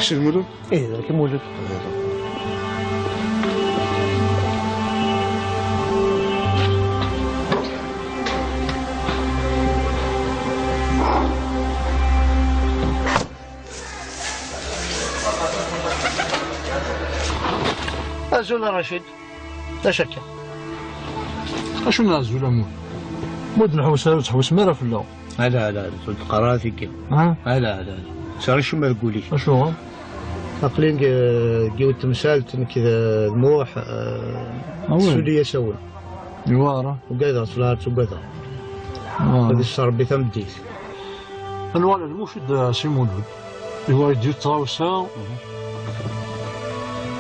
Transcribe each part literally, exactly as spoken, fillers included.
Sidi Mulud? Ih, d Mulud. Azul a Racid. D acu akka? Acu n azul a Mulud? Mulud, nḥewwes ara ur teḥewwsem ara fell-aɣ. Ala, ala, ala, ur d-qqar ara tigi. Ha? Ala, ala, ala. Sɛiɣ acemma deg wul-ik. Acuɣer? Aql-i deg, deg yiwet temsalt, nekk d, d Muḥ, eh, ah, oui, tessuli-yas awal. Iwara. Ugadeɣ, s lɛar ttugadeɣ. Ah. Ad yesser Rebbi tameddit. Ad nuɣal ar Muḥ d Si Mulud. Iwara-d yiwet tɣawsa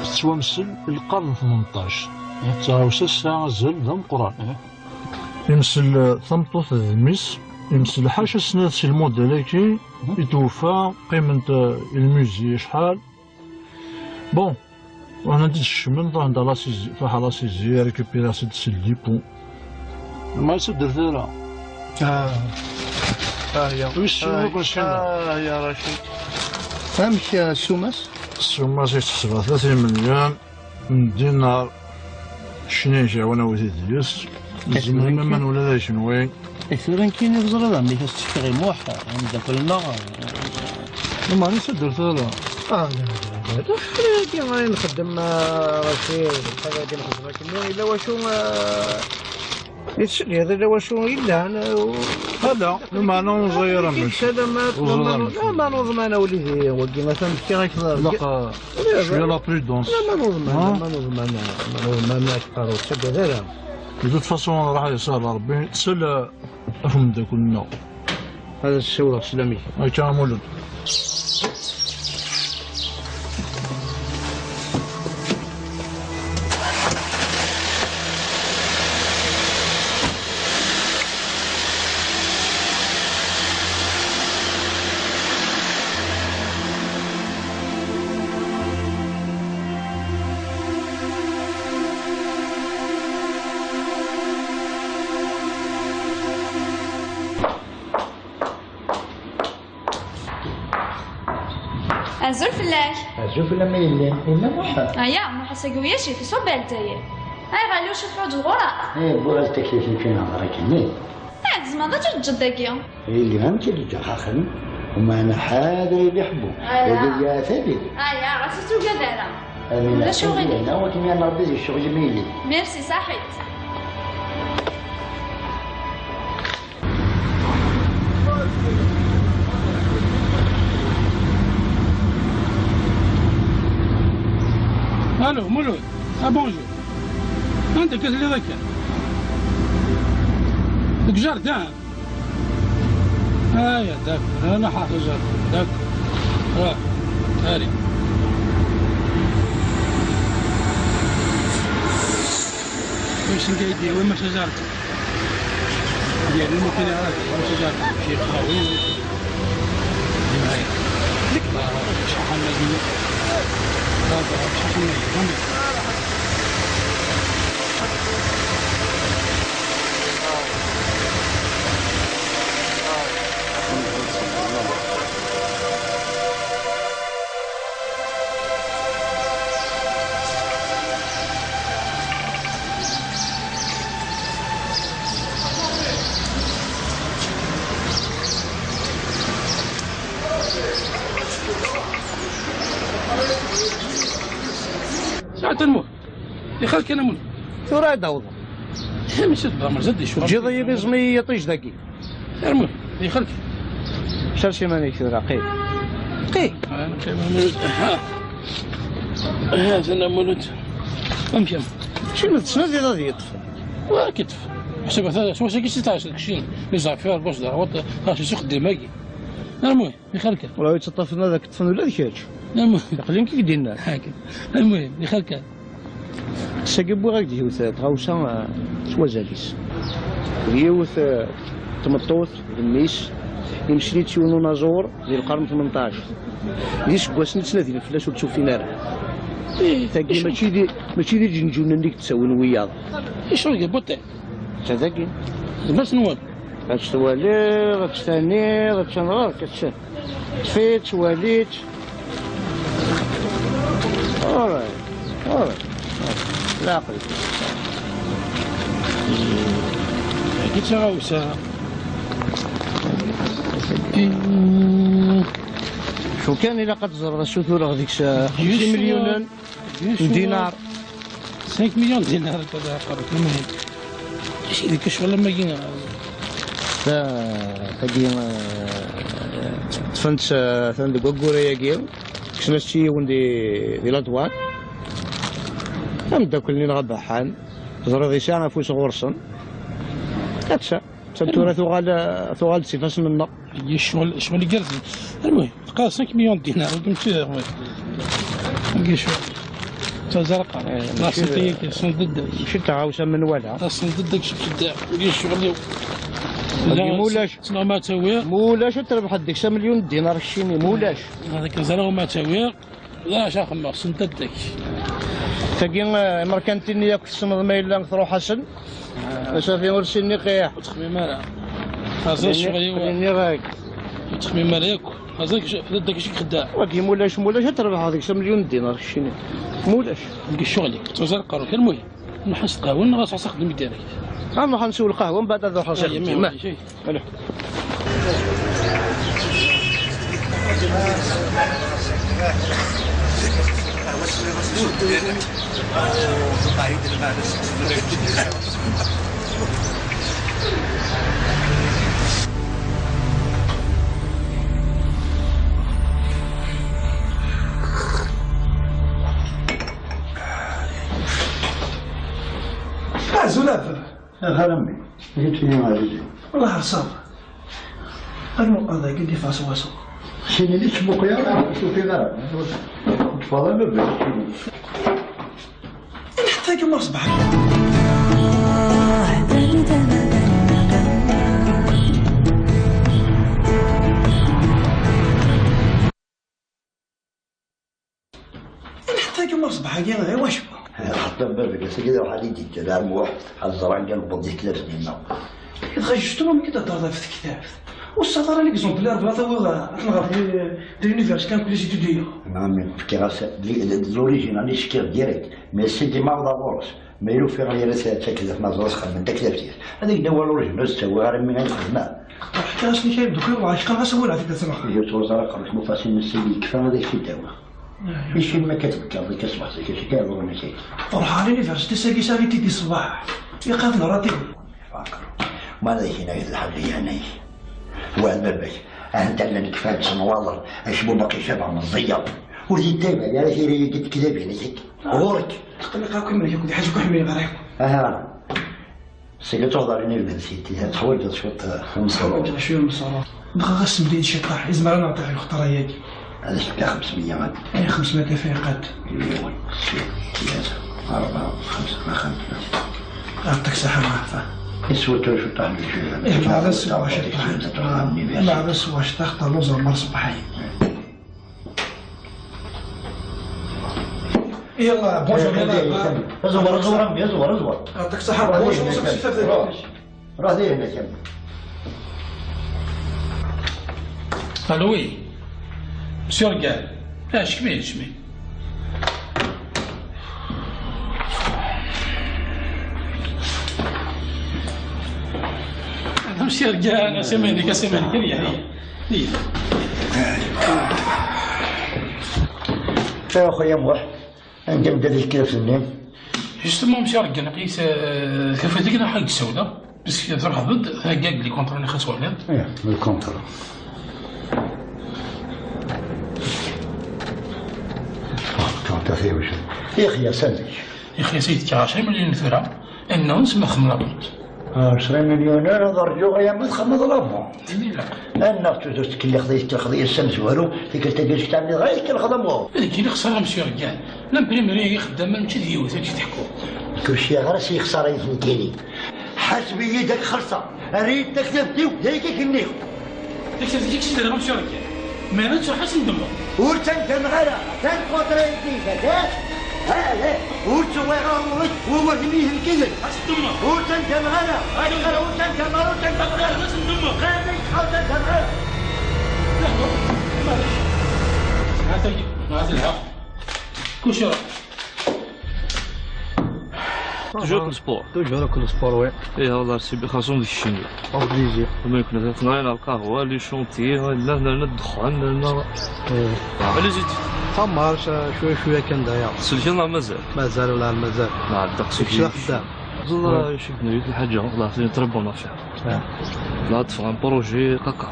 tettwamsel i lqern n tmenṭac. Tɣawsa tesɛa azal d ameqqran. Imsel, eh, tameṭṭut d mmi-s, imsel ḥaca snat si lmudal-agi i tweffa, qqiment, eh, i lmuzi acḥal. Bon, ruḥen-t-id kecmen, ruḥen-t à la saisie, truḥ à la saisie, récupérer-as-id si le dépôt. Ma yessuddret ara. Ah. Ah, ya. Wissen ah, akk ssuma. Ah, ya Racid. Amek, eh, ssuma-s? Ssuma-s i teḥseb tlata imelyan n dinar. Keččini n Ǧiɛwan a wi-t-id-yes. Tzemrem aman ula d ajenwi. I tura nekkini teẓriḍ amek as-ttekkiɣ i Muḥ, ameddakel-nneɣ. Iman-is ad d-terfiḍ. Ah, la, la, la. Ixxir-agi ay nxeddem, ah, Racid, ixxir-agi nxeddem akken yella wacu, ah, yettceggiḍ, yella wacu yellan, ah, u-, ala, lameɛna ur ẓẓay ara mmi-k. Salamat, ur ẓẓay ara lameɛna, mmi-k. Lameɛna uḍman a wlidi, wagi atan fkiɣ-ak. Ilaq, ah, cwiya la prudence. La, ma nuḍman, ah, ma nuḍman, ma nuḍman, ad teqqareḍ ur ttagad ara. De toute façon, raḥ yesɛa Rebbi, tsel ɣef umeddakel-nneɣ. Ad as-ssiwḍeɣ sslam-ik. Akka a Mulud. Azul fell-ak. Azul fell-am a yelli. Yella Muḥ? Aya, Muḥ ass-agi ulac-it, iṣubb ar Lezzayer. Ayɣer, ulac ur teḥwaǧeḍ ɣur-neɣ? Eh, wwiɣ-as-d taklit n kra nehḍer akken-nni. Ah, tzemreḍ ad tt-teǧǧeḍ dagi. Yelli, amek i d-ǧǧeɣ axxam? Umeɛna ḥader yelli ḥebbu. Ala. Yelli, ya tagi. Aya, ɣas ur tugad ara. Amin. Ulac aɣilif. Akken yan Rebbi di ccɣel-im a yelli. Merci, saḥit. Allô, Mulud. Ah, bonjour. Anda akka telliḍ akka? Deg jardin? Aya, d'accord. Ana ḥafiz jardin. D'accord. Ah, allez. Wissen kaydi, win ma jardin. Yernu ma kien ara txemsa jar fi qawin. Di Mɛayr. Dik Ḥaḥan Nagmi. Baba, Ḥaḥan Nagmi. Saɛet lmut. Ixal kan amut. Tura ad awḍeɣ. Mačči d Bamer zad icuɣal. Teǧǧiḍ-iyi d iẓmi i yiṭij dagi. Armut, ixal kan. Sers iman-ik tura, qim. Qim. Ah, qim, armut. Ha. Ha, tana mulud. Amek am? Mačči ma tettnadiḍ ad yeṭṭef. Wa ad k-yeṭṭef. Ḥseb ata s wass-agi si tɛiceḍ deg ccin. Les affaires, gauche, droite, ah, si uxeddim-agi. Armut. Ixal kan. Wala yettaṭṭafen ad ak-ṭṭfen ula d kečč. Aql-i nekk i k-d-yennan. Ḥakem. Almuhim, ixal kan. Ass-agi wwiɣ-ak-d yiwet, eh, tɣawsa, eh, s wazal-is. D yiwet, eh, tmeṭṭut d mmi-s, imsel-itt yiwen unaẓur di lqern tmenṭac. D iseggasen i ttnadin fell-as ur tt-ufin ara. Ih, tagi acu? Mačči d, mačči d iǧenǧunen i yettawin wiyaḍ. Acu i d buṭi? D tagi. D bas n wal. Ad tt-twaliḍ, ad tt-taniḍ, ad tt-nɣer, ad tt-, ṭṭef-itt, wali-tt. Aql-ik. Agi d taɣawsa. Cu kan ilaq ad teẓreḍ, ad sutureɣ deg-s xemsa milyunen n dinar. Cinq millions de dinars, ad aqerru. Deg ccɣel am wagi. Ta-, tagi, eh, ṭṭfen-tt, eh, atan deg wayyur-agi. Kksen-as-tt i yiwen di, di la douane. Ameddakel-nni neɣ abaḥan, teẓriḍ yesɛa afus ɣur-sen. Atta, atta tura tuɣal, tuɣal-d s ifassen-nneɣ. Iga ccɣel, ccɣel igerrzen. Almuhim, teqqar cinq millions de dinars, ur d-nečči d aɣwal. Iga ccɣel. Ttaẓarqa. Eh, la mačči d, société-agi, sendeddek. Mačči d taɣawsa menwala. Sendeddek, iga ccɣel-iw. Agi mulac. Ssneɣ ma ttawiɣ. Mulac ad trebḥeḍ deg-s amelyun n dinar keččini, mulac. Hada kan ẓriɣ ma ttawiɣ. La, acu xemmeɣ, sendeddek. Tagi, eh, imerkanti-nni yakk tessneḍ ma yella truḥ-asen. Ah. Safi ur ssinen iqiḥ. Ur ttxemmim ara. Aẓa ccɣel-iw. Nniɣ-ak. Ur ttxemmim ara yakk. Aẓa ddek acu k-xeddaɛ. Wagi mulac, mulac ad trebḥeḍ deg-s amelyun n dinar keččini. Mulac. Deg ccɣel-ik. Ttaẓarqa, kan muhim. Nruḥ ad nsew lqahwa neɣ ad nruḥ ad nexdem direct? Ah, nruḥ ad nsew lqahwa, mbeɛd ad nruḥ ad nexdem. Allez. Azul a baba. Aha a mmi, acu-tt-iyi ɛzizen? Wellah ḥṣaɣ. Rnu adagi d-iffeɣ s wasu. Keččini d kečč muqel ara, ur tufiḍ ara. Ur tfeḍ ara baba keččini. Ḥtagi ma ṣbeḥ. Ḥtagi ma ṣbeḥ-agi, i wacu? Xaṭer baba-k, ass-agi d aruḥ ad yi-d-yeǧǧa Lɛermuḥ, ad ẓreɣ anga newweḍ di teknabt-nni-nneɣ. Dɣa justement, mi k-id-heddreḍ ɣef tektabt, ur tessaweḍ ara l'exemplaire, bɣa tawiḍ, ad t-nɣer di, di l'université, nekk les étudiants. Non, mais fkiɣ-as, di, di, di l'original i s-fkiɣ direct, mais ass-agi ma awḍeɣ ɣur-s. Ma yella ufiɣ yal ass ad takeḍ ma ẓriɣ xedmen taktabt-is. Ad ak-d-awiɣ l'original, ur s-ttawiɣ ara mi ara xedmeɣ. Ḥkiɣ-as nekk ay d-ukiɣ, wɛeckaɣ-as awal ɣef gma-tneɣ. Ihi ttwaẓer aqerru-k ma fasin ass-agi yekfa ad ak-t-id-awiɣ. Ici ma ka tbekkaḍ akka ṣṣbeḥ zik, acu kan ɣur-m akka. Truḥ ɣer l'université sagi sari tidi ṣṣbeḥ. Iqabel rati. Ma ad ak-iniɣ lḥaǧa yeɛna-k. Wa d baba-k. Ahat llan kfan ttnwaḍen, acmu baqi cabeɣ meẓẓiyeḍ. Ur yi-d-tebɛed ara tira-agi n tekdabin-ik. Ɣur-k. Tqelliq akk iman-ik akk d ḥaǧa akk ḥemmleɣ ara yakk. Aha. Seg ad tuɣeḍ ɣer l'université, teḥwaǧeḍ cwiṭ, eh, n ṣṣuṛ. Ḥwaǧeɣ cwiṭ n ṣṣuṛ. Dɣa ɣas mel-iyi-d ciṭṭaḥ, izmer ad nɛeṭṭi ɣef lxeṭṭer-agi. Ad ak-fkeɣ xemsmeyya ad. Ay, xemsmeyya tafriqat. Yiwen, sin, tlata, rebɛa, xemsa, axxam. Ɛṭik ṣaḥa, ɣafa. Iswa tura ciṭṭaḥ n lǧuda. Ih, mɛada swa ciṭṭaḥ. Mɛada swa ciṭṭaḥ, talluẓ ɣer ṣṣbeḥ-agi. Yalla, bonjour, yalla. Azubar, azubar, azubar, azubar. Yɛṭik ṣaḥa, bonjour, bonjour. Ruḥ di hna kan. Allô, oui. Monsieur Regal. Ah, je suis, je suis. Monsieur Regal, c'est Malik, c'est Malik, il y a, il y a. Aya a xuya Muḥ, anda m-d ad tekkiḍ fell-i? Justement, monsieur Regan, aql-i s-, eh, tafat-ik neɣ ḥag ssawda, parce que truḥeḍ-d, thegga-k les contrats-nni xas waliḍ. Ih, les contrats. Contrat, ih, wacu? Ih, ya, sani. Ih, ya, sani, kkaɣ ɛecra melyun tura, annaɣ-nnes ma txemmleḍ-tent. Ɛecra melyun ara ad rǧuɣ aya ma txedmeḍ la vente. Annaɣ tudert tkellixeḍ-iyi, tkellxeḍ-iyi ass amezwaru, tikkelt-agi zik tɛemmiḍ ɣer tkellxeḍ am wa. Ad k-iniɣ xeṣreɣ a monsieur Regan. L'imprimerie-agi xeddama mačči d yiwet, amek i teḥku. Ur cfiɣ ara s yixṣara-ik nekkini. Ḥaseb-iyi-d ad k-xellṣeɣ. Err-iyi-d taktabt-iw, d ayagi i k-nniɣ. Taktabt-ik i k-tt-id-rreɣ a monsieur Regan. Mi ara tt-ruḥ ad s-ndemmeɣ. Ur ttandam ara, atan kontra-agi, atan. Ha, ha, ur ttewwiɣ ara ɣur-k, wawal-nni ihenkiyen. Ad s-ndemmeɣ. Ur ttandam ara, ur ttandam ara, ur ttandam ara. Ad s-ndemmeɣ. Qal-iyi, ur ttandam ara. Ata-yi, ata lha. Kuc iruḥ. Toujours le sport. Toujours le sport, oui. Et Allah, c'est bien, خاصهم ديك الشيء. Obligé. Mais كنا تناينا القهوة، les chantiers، هنا، هنا، هنا الدخان، هنا. Allez-y. Ça marche, شوية شوية كان داير. سلكي الله مازال. مازال ولا مازال. ما عندك داكشي سلكي. خدام. زوج راه شي بنيت الحاجة، الله يعطيني très bonne affaire. آه. لا تفهم بروجي كاكا.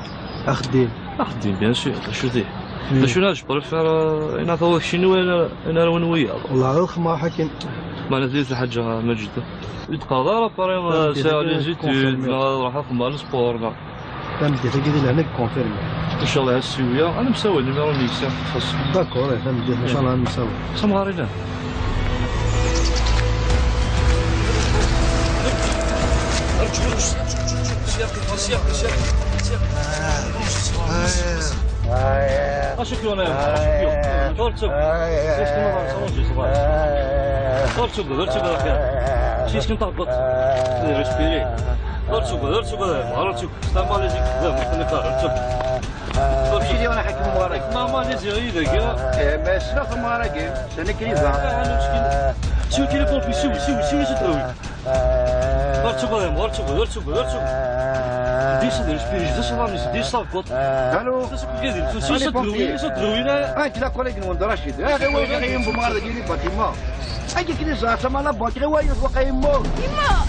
أخدين. أخدين، bien sûr، شو دي؟ مم. شو ناش بريفير، أنا تو شنو وين، أنا وين ويا. والله غير الخمار حكيم. ما نزلت الحاجة مجدة. يتقاضى راه باري، آه، سي على لي زيتود، كونفيرمي. ما راح أخدم على السبور، لا. لا، مديتها كي دير هناك كونفيرمي. إن شاء الله هالسيوية، أنا مسوي نيميرو نيسان خاص. داكور، إيه، فهمت، إن شاء الله نسوي. سمغاري لا. اشكي وانا اشكي. دور تسوق. ايش كنا صوت صغار. دور تسوق، دور تسوق الاخير. شي شكون طاق بط. ريسبيري. دور تسوق، دور تسوق، دور تسوق. سلام عليكم. دور تسوق. دور تسوق. شي ديال حكم مبارك. ماما لي زيري داك. ايه، ما شنو مبارك؟ شنو كريزه؟ شو تليفون في سيو سيو سيو سيو. غير تشوف، غير تشوف، غير تشوف، غير تشوف. ديش هذا الشبيريج، ديش الله ميس، ديش صافكوت. الو. ديش كيف يدير؟ شو شو تدوي؟ شو تدوي؟ لا. انت لا كوليك نوند رشيد. هذا هو اللي غير بمار ديالي فاطمه. اجي كني زعما لا بوك، غير وايد وقيمو. يما.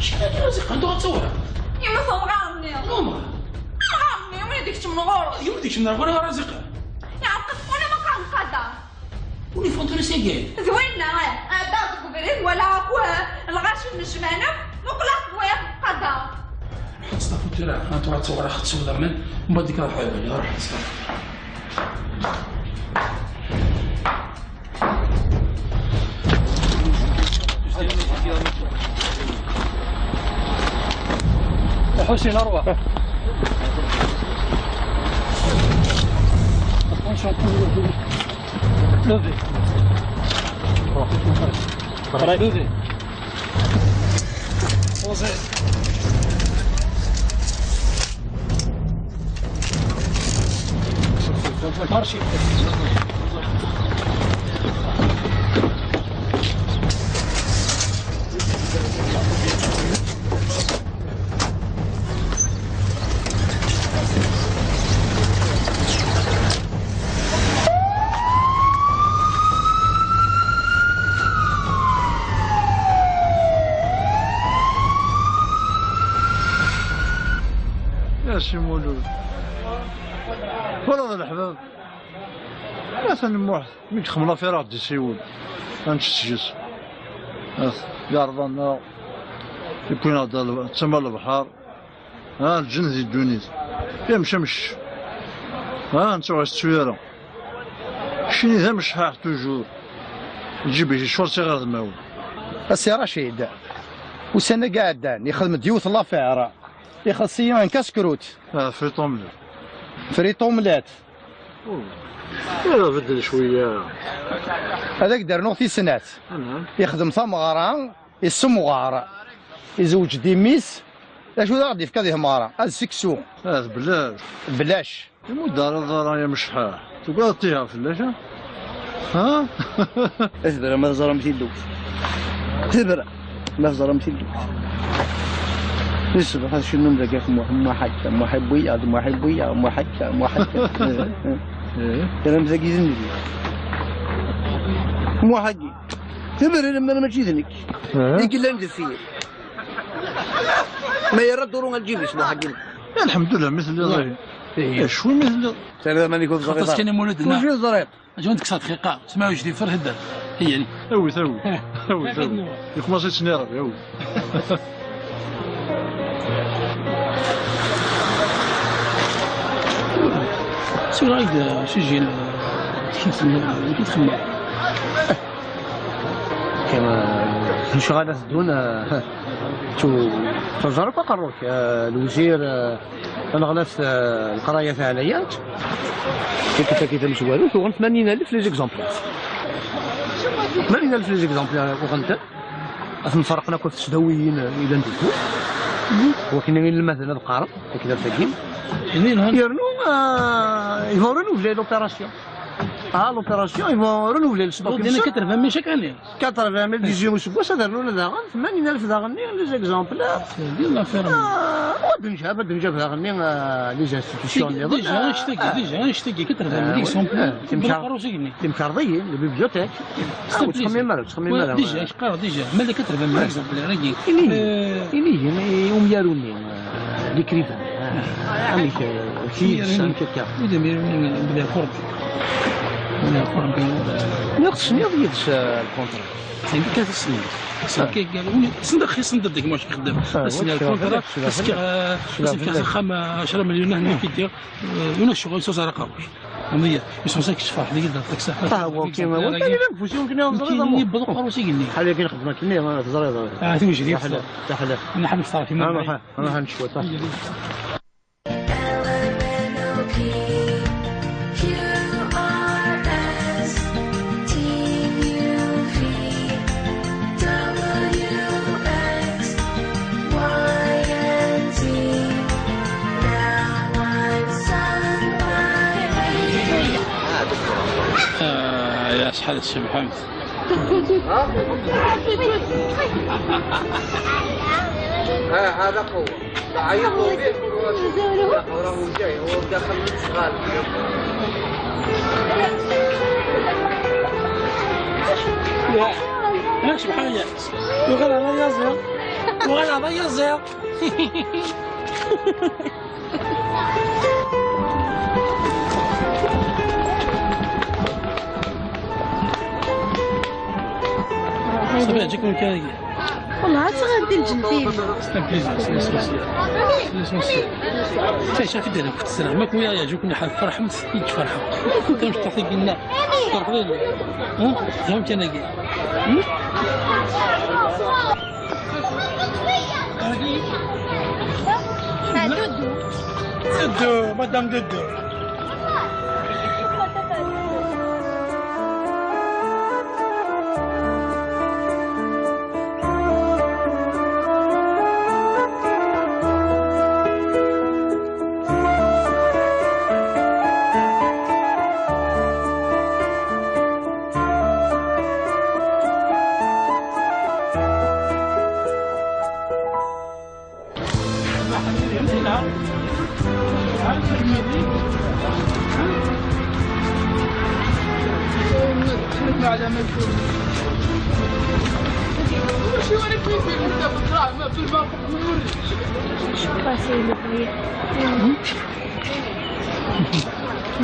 شكون هاد الرزق؟ عنده غتصورها. يما، فهم غامني. نوما. غامني، يما، يديك تمن غورو. يما، يديك تمن غورو، رزق. يا عم، قص ولا ما كان قدر. ولي فونتوري سيكي. زوينة، آه، آه، دار قبرين ولا أخوه، الغاشي من الجمانة، وقلاص بويا قدر. حط صافي ترى، أنا توعد صور أخذ سودا من، ومن بعد ديك راح يعمل، راح صافي. حسين، أروح. Levez. Levez. Marchez. يا سي مولود، ولا هذا الحباب. مثلا موح، من تخمنا في راه دي سيول. غنتسجس. يا ربنا، يكون هذا ال-، تما البحر. ها الجن ذي الدنيا. يا مشمش. ها انت واش تسويرة. شيني ذا مش حاح توجور. تجيب شي شورتي غير ذماوي. السي رشيد. وسنة قاعدة يخدم ديوث لافير. يخصي ان كاسكروت. آه، فريت اومليت. فريت اومليت. أوه. يلا بدل شوية. هذاك دار نوع تيسنات. أنا. يخدم ثمغرة، يسمغر. يزوج ديميس. اش هو غادي يفكا ديه مارا؟ السكسو. آه، بلاش. بلاش. يمدار الضرا يا مشحاه. تقول طيها فلاش، ها؟ ها؟ اثبر، ما زرم في اللوز. اثبر، ما زرم في اللوز. اصبر، هذا شنو ملقاك مو-، محكة، محبية، محبية، محكة، محكة. إيه. إيه. أنا مزقي زندي. محقي. اثبر، أنا، أنا ماشي ذنك. إيه. يقول لي ندير فيه. ما يرى دورو غنجيب اسمه حقين. الحمد لله، مثل الله. إيه. إيه، شوي مثل. سلام عليكم، خاطرش زريطة. كاين مولودنا. شوي زريط. اجي عندك صار دقيقة، سمعوا جدي في الهدى. هي يعني. اوي، اوي. اوي، اوي. يخمس سنين ربي، اوي. شو رايك، شو جيل، كيف تسمى، كيف تخمم؟ كما Lecɣal ad ddun, eh, tu-, tuẓerreḍ aqerru-k, eh, lewzir, eh, aneɣlaf, eh, leqraya teɛna-yant. Tikkelt-agi tamezwarut, uɣen tmanyin alef les exemplaires. Tmanyin alef les exemplaires uɣen-ten. Ad ten-ferqen akk ɣef tesdawiyin, eh, yellan deg wul. Wakken inelmaden ad qqaren taktabt-agi. Yernu, eh, ils vont renouveler l'opération. Ah, l'opération, ils vont renouveler le stock. Quatre-vingt mille chaque année. Quatre-vingt mille, dix-huit useggas ad rnun daɣen, tmanyin alef daɣen-nni, les exemplaires. Ah, ad d-nǧab, ad d-nǧab daɣen-nni, ah, les institutions nniḍen. Déjà, anect-agi, déjà, anect-agi, quatre-vingt mille exemplaires. Timkarḍiyin, les bibliothèques. Ah, ur ttxemmim ara, ur ttxemmim ara. Déjà, qqareɣ déjà, ma d quatre-vingt mille exemplaires-agi. Ini-yi, eh, ini-yi, i umyaru-nni, eh, l'écrivain, eh, amek, eh, amek i yeddes, amek akka? Ur d amiru-nni, bla xurbi. Bla xurbi. Nniɣ tesniḍ yid-s, eh, lkuntra. Tin kan tesniḍ. Tesniḍ axi, tesniḍ deg mac ixeddem. Tesniḍ lkuntra, tesniḍ, eh, tesniḍ axxam, eh, ɛecra milyun, hna ki d-, eh, ur necɣel s uẓar aqerruc. Amya, mais c'est pour ça que je fais des gars de taxi. Ah, bon, ok, ouais, ouais, t'as les mêmes positions que nous, on dirait, bon. Yewweḍ uqerru s igenni. Ḥala kan xedmeɣ-nni, ah, teẓriḍ. Ah, tiwejjirt. Taḥla, taḥla. Nḥemmel ṣṣerf, ah, ma nruḥ, nruḥ ad neccu aṭas. L M N O P, Q R S, T U V, W X, Y and Z. Now I'm sung by me. آه، يا شحال تشبحمت. ها؟ ها، هذا قوة. عيطوا به. لا، وراه جاي، هو داخل من الصغار. لا، لا، سبحان الله. وغير على يازير. وغير على يازير. صافي، عجبكم الكارية؟ والله عاد غادي الجنتين. C'est un plaisir, c'est l'essentiel. C'est l'essentiel. شوف، شوف، دير لك السلام. ما كون يعجبكم الحال، فرحمت، يتفرحوا. كنت تعطيك لنا. فرحوا لنا. ها؟ فهمت أنا كي؟ Ah, Doudou. Doudou, Madame Doudou.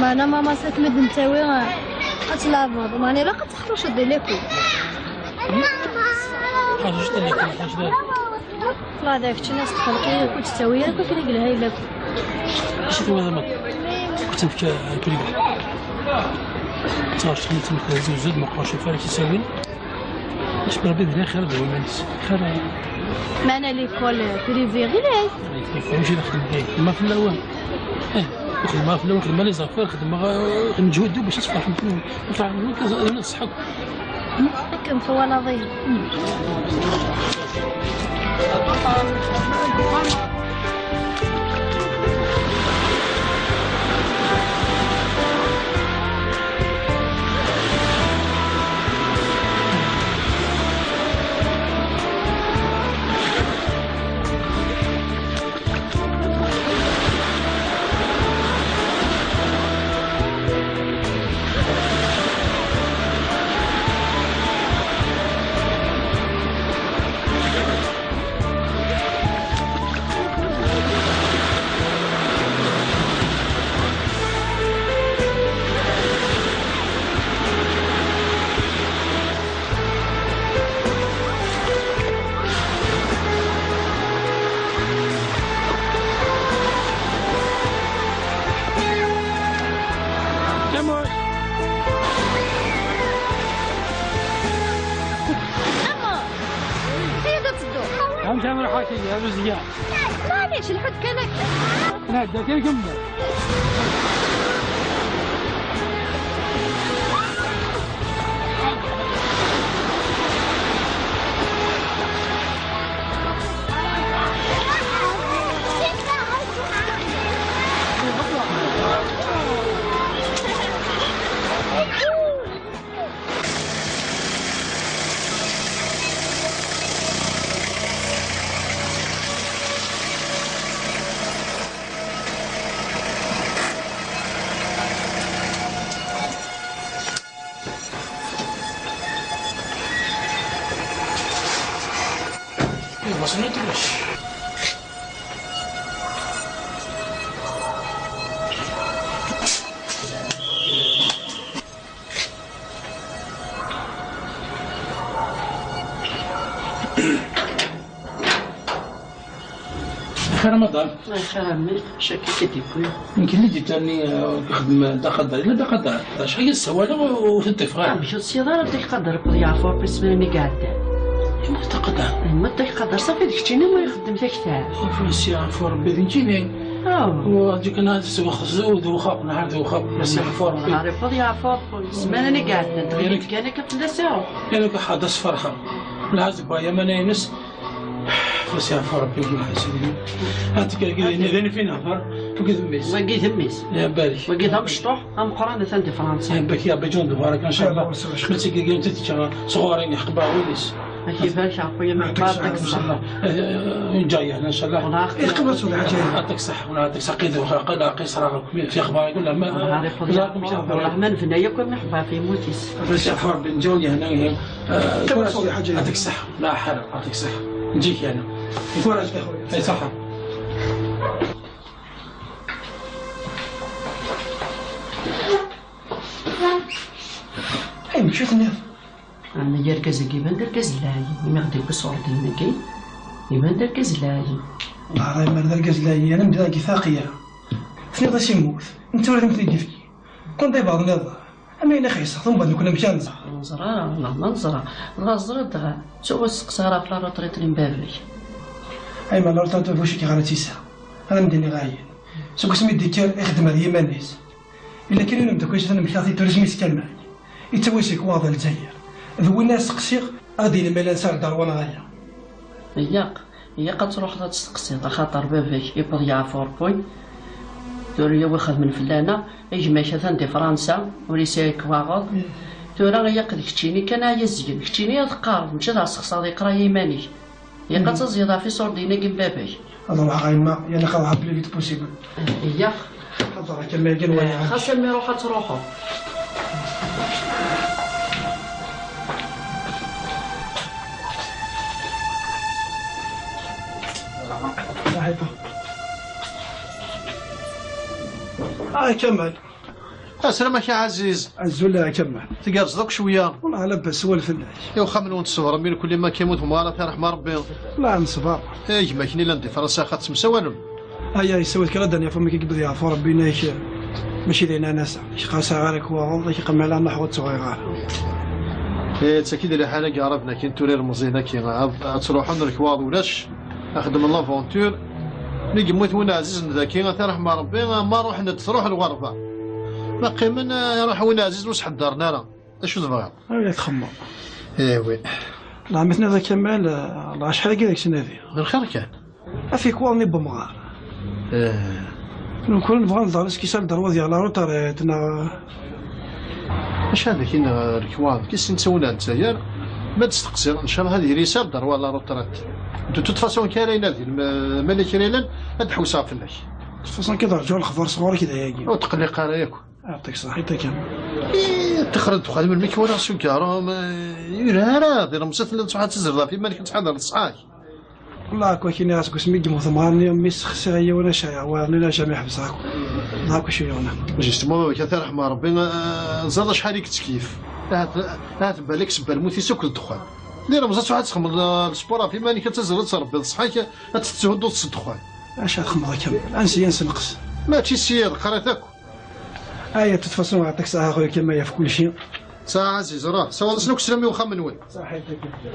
Mana mama, s akken ad ntawi, ad tleɛbeḍ. Mana ilaq ad teḥruceḍ di lakul. Ḥajuj tali kan, ḥajuj. Ṭṭleɛ da kečč, nas txelq-iyi, ur tettawi ara akk akken i yelha i lakul. Acu twalaḍ ma kutsen fk akribir? Ttaɣ txedmemt amek tezuzud, ma qracif ara k-isawin. Acu Rebbi d xir d waman-is. Xir. Mana l'école privée ɣilay. Mačči d axeddim kan. Ma fell-awen. Eh, xedmeɣ fell-awen, xedmeɣ les affaires, xedmeɣ, eh, nǧehdu bac ad tferḥem kunwi. Ferḥen kunwi, kan ṣṣeḥḥa. Akken twalaḍ-iyi. لا، ما راح أكل يا مزيان. معليش، الحد كان أكل. لا، دا كان كمل. Xir Ramadan. Xir a mmi, caki kidikwi. Nekk li d-ittarni, eh, ixeddem Dda Qader. Illa Dda Qader. Acḥal i s-ssawaleɣ ur, ur t-id-ṭṭifeɣ ara. Amek ur tesliḍ ara Dda Qader, Rebbi yeɛfu Rebbi, ssmana-nni iɛeddan? Yemmut Dda Qader. Yemmut Dda Qader, ṣafi d keččini ma ixeddem taktabt. Ɣef si yeɛfu Rebbi d nekkini. Aw. U ǧikan ad sweɣ zzud d uxaq, nahar d uxaq, ma s yeɛfu Rebbi. Nahar Rebbi yeɛfu Rebbi, ssmana-nni iɛeddan, tɣiwel kan akka fell-as iruḥ. Ini-k ḥaḍa s ferḥa. Lɛaz n Baya mana-ines. Fas yeɛfu Rebbi, ur ḥasib. Ad tekker gidi, d ayen fin nehder, wagi d mmi-s. Wagi d mmi-s. Ya barik. Wagi d amecṭuḥ, ameqqran atan di Fransa. Ya barik, ya barik, ǧun d barak, ncallah. Ma d tigigin, ad tekka sɣur-i, iḥeqq baɣ wul-is. Ad k-ibarek Rebbi, ya meḥba, ncallah. Eh, ncallah. Yeqbel ṣṣut, ḥaǧa. Yeɛṭik ṣṣeḥḥa, yeɛṭik ṣṣeḥḥa, qid u xaqi, laqi ṣṣra, fi xbar, kul ma. Rebbi, ya meḥba, fi mut-is. Fas yeɛfu Rebbi, nǧaw, ya hna, ya. Eh, yeqbel ṣṣut, ḥaǧa. Yeɛṭik ṣṣeḥḥa. لا حرج، يعطيك الصحة. نجيك أنا. Courage يا خويا. أي صحة. أي مشيت الناس. أنا يركز يبان دركز لاي، ما غادي يكسر دينك. يبان دركز لاي. والله غير ما دركز لاي، أنا مدرك ثاقية. ثني غاسي موت. أنت ولا مثل كيفي. كون داي بعض النظر. Ama yella xeṣṣeɣ, tumbeḍ nekk amek ara nẓer? Neẓra, neẓra, neẓra. Dɣa ẓriɣ dɣa, ttuɣ ur steqsi ara ɣef la retraite n baba-k. Ay ma la retraite n baba-k ara tt-yesɛa. Ad am-d-iniɣ ayen. Seg wasmi i d-yekker, ixeddem ar yiman-is. Yella kan yiwen umeddakel-is atan mektaɣ-t-id, turismi yeskanay. Yettawi seg waɣ d Lezzayer. D winna i steqsiɣ, ad d-yini ma yella nesɛa lderwa neɣ ala. Yaq. Ilaq ad truḥeḍ ad testeqsiḍ, axaṭer baba-k iwweḍ yeɛfu Rebbi, tura yawi xedmen fell-aneɣ, gma-k atan di Fransa, ur yesɛi lekwaɣeḍ, tura ilaq d keččini kan ara yezgen, keččini ad teqqareḍ, mačči d asexṣaḍ, iqra i yiman-ik. Ilaq ad taẓyeḍ ɣef iṣurdiyen-agi n baba-k. Ad ruḥeɣ a yemma, yal axaṭer plus vite possible. Ilaq. Xaṭer akka ma yeggan waya. Xas a mmi ruḥ ad truḥeḍ. Saḥiṭa. Ah, Kamal. Aslam-ak a Ɛaziz. Azul a Kamal. Tgerrzeḍ akk cwiya. Wallah labas, swal fell-ak. I uxxam-nwen tṣebrem, i lkulli ma k-imut umɣar, ad t-iṛḥem Ṛebbi. Wallah neṣber. Eh, gma-k-nni llan di Fransa, axaṭ temsawalem. Aya yessawal kra d-nniɣ, amek i yebda yeɛfu Rebbi, inak mačči d ayen ara nasa. Nek ɣas ara k-waɣeḍ, ak iqemmel anaḥ ur tt-bɣiɣ ara. Eh, d tagi d liḥala n yeɛraben-agi n tura ilemẓiyen-agi, ad, ad truḥen lekwaɣeḍ ulac, ad xedmen l'aventure. Mi yemmut win ɛzizen dagi, ad t-iṛḥem Rebbi, ma ruḥen-d truḥ lɣerba. Ma qqimen, eh, iṛuḥ win ɛzizen ur s-ḥeddaren ara. D acu tebɣiḍ? Ay, ad txemmeḍ. Eh, oui. La, mi tenniḍ a Kamal, eh, la, acḥal agi deg ttnadi? D lxir kan. Afik waḍni n umɣar. Eh. Nekkni nebɣa ad nẓer est-ce que yesɛa le droit ad yaɣ la retraite, neɣ? Maca d akin, eh, lekwaɣeḍ, kis netta win n Lezzayer, ma d-testeqsiḍ, ncallah ad yili yesɛa le droit à la retraite. De toute façon, kra yellan din, ma, ma yella kra yellan, ad d-ḥewseɣ fell-ak. De toute façon, ad rǧuɣ lexbar sɣur-k d ayagi. Ur tqelliq ara yakk. Yeɛṭik ṣṣeḥḥa, yeɛṭik ṣṣeḥḥa. Ih, ṭṭixer ddexxan, melmi k-walaɣ s ugarum, eh, yura ara, d ilemẓi telliḍ tṛuḥ ad tezreḍ ɣef yiman-ik, ad tḥadreḍ ṣṣeḥḥa-k. Wallah, akk akin, seg wasmi i yemmut umɣar-nni, mi ssexsiɣ yiwen, aca, wa, nni, jamais ḥebseɣ akk. Akk acu yuɣen akk. Justement, baba-k, ad t-iṛḥem Ṛebbi, eh, ẓer acḥal i yettkeyyif. Ahat, ahat balak sebba lmut-is akk d ddexxan. D ilemẓi tṛuḥ ad txedmeḍ, eh, lsport ɣef yiman-ik, ad tazreḍ, ad tṛebbiḍ ṣṣeḥḥa-k, ad tetthuduḍ s ddexxan. Acu ad xedmeḍ a Kamal? Ansi ad nsenqes? Mačči s yiḍ, qrit akk. Aya, de toute façon, yeɛṭik ṣṣeḥḥa a xuya Kamal ɣef kulci. Saɛa ɛziz, rah, sawḍ-asen akk sslam i uxxam-nwen. Ṣaḥit a Kamal.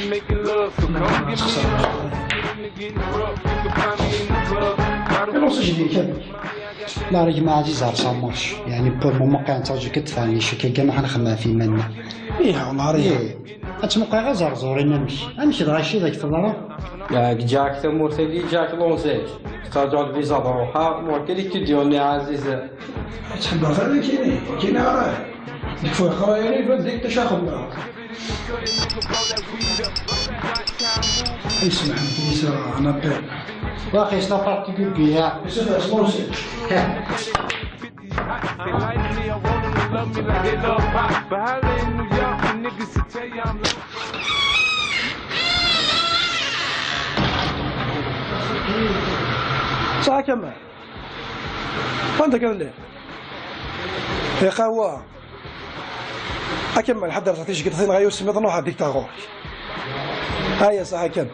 Lancé جديد كامل. لا، راك مع عزيز على صاموش. يعني، بور مومون كان تاجي كتفاني شي كي كان حنا خدمة في منا. إيه، والله ريح. إيه. أتمقى غير زرزورين نمشي. أمشي دغا شي ذاك تضرب. ياك جاك ثمور ثقي جاك لونزيج. ترجع الفيزا بروحها، ممكن يكتب ديوني عزيز. تحب غير كيني، كيني راه. ديك فوق قرايه لي بان ديك تشاخد معاه. اسمع، نسا انا بيع. واخي، سنا بارتي بيبيا. اسمع، اسمع، اسمع. صح كمل. وانت كمل ليه؟ يا قهوة. أكمل حضر تعطيش قطعتين غير وسمي نروح هذيك تاع غورك. هيا صح كمل.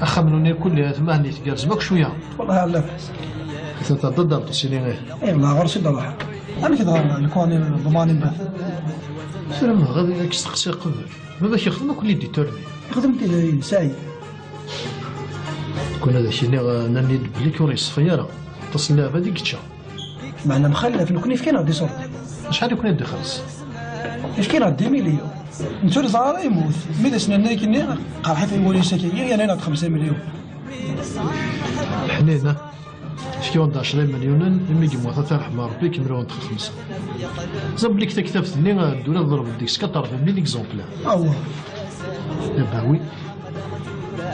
أخا منوني كل ثمانية تقرز ماك شوية. والله لا بأس. كنت ضد الطوسيني غير. إيه والله غير سيد الله. أنا كده الكواني ضماني باه. سلام غادي لك تستقسي قبل. ما باش يخدم كل يدي تورني. يخدم كده سعيد. كنا ذا شيني ناني بلي كوري الصفيرة. تصل لها هذيك تشا. معنا مخلف، نكون يفكينا دي صوت. شحال يكون يدي خلص؟ يفكينا دي مليون. نتوري زعرا يموت. ميدا سنين نيك نيغ، قال حيث يقول يسكي، يغير لنا خمسة مليون. حنينة. شكون دا عشرين مليون، إمي يموت، ترحم ربي، كملوا ونتخ خمسة. زب لك تكتبت لي، الدولة ضرب ديك سكتر في مين إكزومبلار. أوه. يا باوي.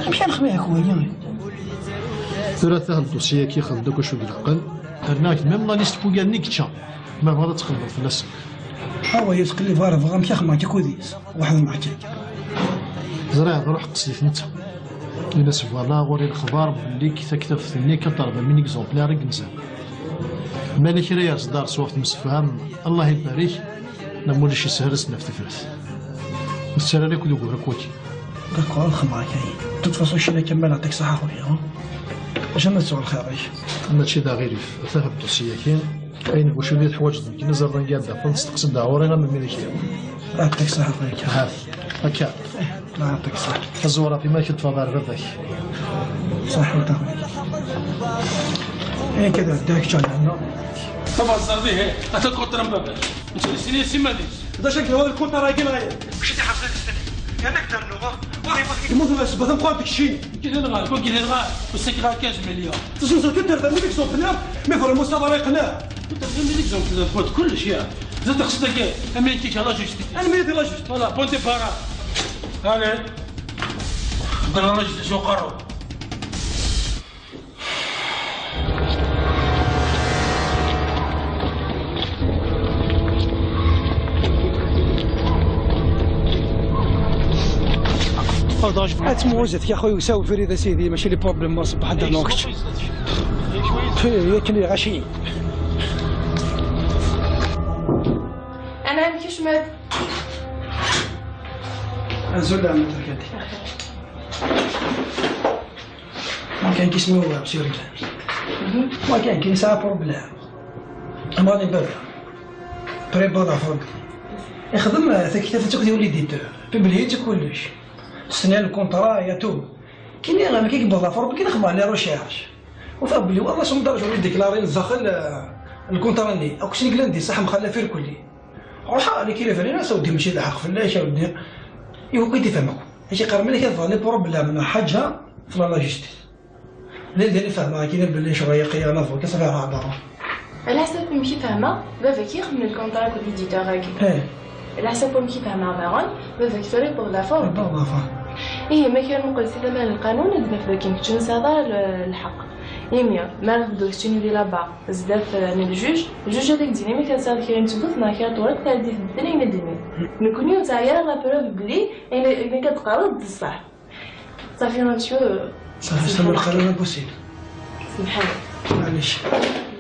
مشان خميها كويا. ثلاثة الدوسية كي خدمت كل شوية العقل. هناك ميم لا ليست بوغا نيك تشا. ما بغا تقلب في الناس. هو يتقلب غير بغا مشي خما كي كوديس. واحد مع كي. زرع روح قصيف انت. إلا سبحان الله غوري الخبر باللي كي تكتب في النيك كطلب من إكزومبلار نزل. مالك ريا دار صوفت مسفهم. الله يبارك. لا مولي شي سهرس نفس تفرس. السلام عليكم دوك راك وجهي. داكور، الخمرة كاين. توت فاصون شينا كمال يعطيك الصحة خويا، ها؟ باش نسوا الخير، عيش. ماشي دا غير يف-، فيها الدوسية كاين. كاين واش اللي تحواج كاين زربان قاعدة، فنستقصد دا ورينا من ملكية. يعطيك الصحة خويا. ها، هكا. الله يعطيك الصحة. الزورة في ما كنت فضار باباك. صح، انت خويا. ايه كذا، داك شو عندنا؟ طبعا صار به، اتكون ترمبابك. انت سيني سيمانيس. دا شكل هذا الكونتر راكي لاير. واش انت حاصل تستنى؟ هذاك دار اللغة. واخي، واخي. المهم، بس بدل نقول لك شيء. كاين الغار، كون كاين الغار. وسك غار كاش مليون. تصوصو كنت تربى من ليكزومبل، مي فريمون سافا راه يقنع. كنت تربى من ليكزومبل، فوت كلش يا. زاد خصك، اما انت لا جوستيس. انا ميت لا جوستيس. فوالا، بون ديبارا. الي. خدنا لا جوستيس وقرو. Ad tmuhuzat ya خويا وساو فريد سيدي، ماشي لي بروبليم، ما صبح عندنا نوكش. في ياكني غاشي. انا نكشمت. ازول عم تركتي. ما كان كيسمو بسير. ما كان كي سا بروبليم. اما نبدا. بري بون افوند. يخدم تكتب تقدي وليدي. بيبليتي كلش. سنين الكونترا يا تو. كيني راه ما كيقبض لا فورم، كي نخدم على روشيرش. وفاهم بلي والله شنو درجه ولي ديكلاري من الداخل، آه، الكونترا ني. او كشني قلندي صح مخلى في الكلي. روح على كي ليفري ناس ودي مشي لحق في الله يا ودي. يو كي تفهمك. هادشي قرمي لك هاد لي بروبليم مع حاجه في لا جوستيس. لا، لا، فاهمة، كاين بلي شغل يقي، أنا فوق، كيف راه هضر. على حسب ما كي فاهمة، بابا كي يخدم الكونترا كو ليديتور هاكي. إيه. على حسب ما كي فاهمة داغون، بابا كي توري بور لا فورم. بور لا فورم. إيه، ما كان نقول سي ثمن القانون، عندنا في كاين كتشن سادا ال-، الحق. إيميا، ما نبدو ستيني دي لابا، بزاف من الجوج، الجوج هذاك ديني ما كان سادا كاين تبوث، ما كان طورت، تاع دي في الدنيا ما ديني. نكون يوم تاع يا لا بروف بلي، إلا، إلا كتقرب بصح. صافي، ما نشوف. صافي، سمح استمر لي. خلينا بوسيل. سمحان. معليش.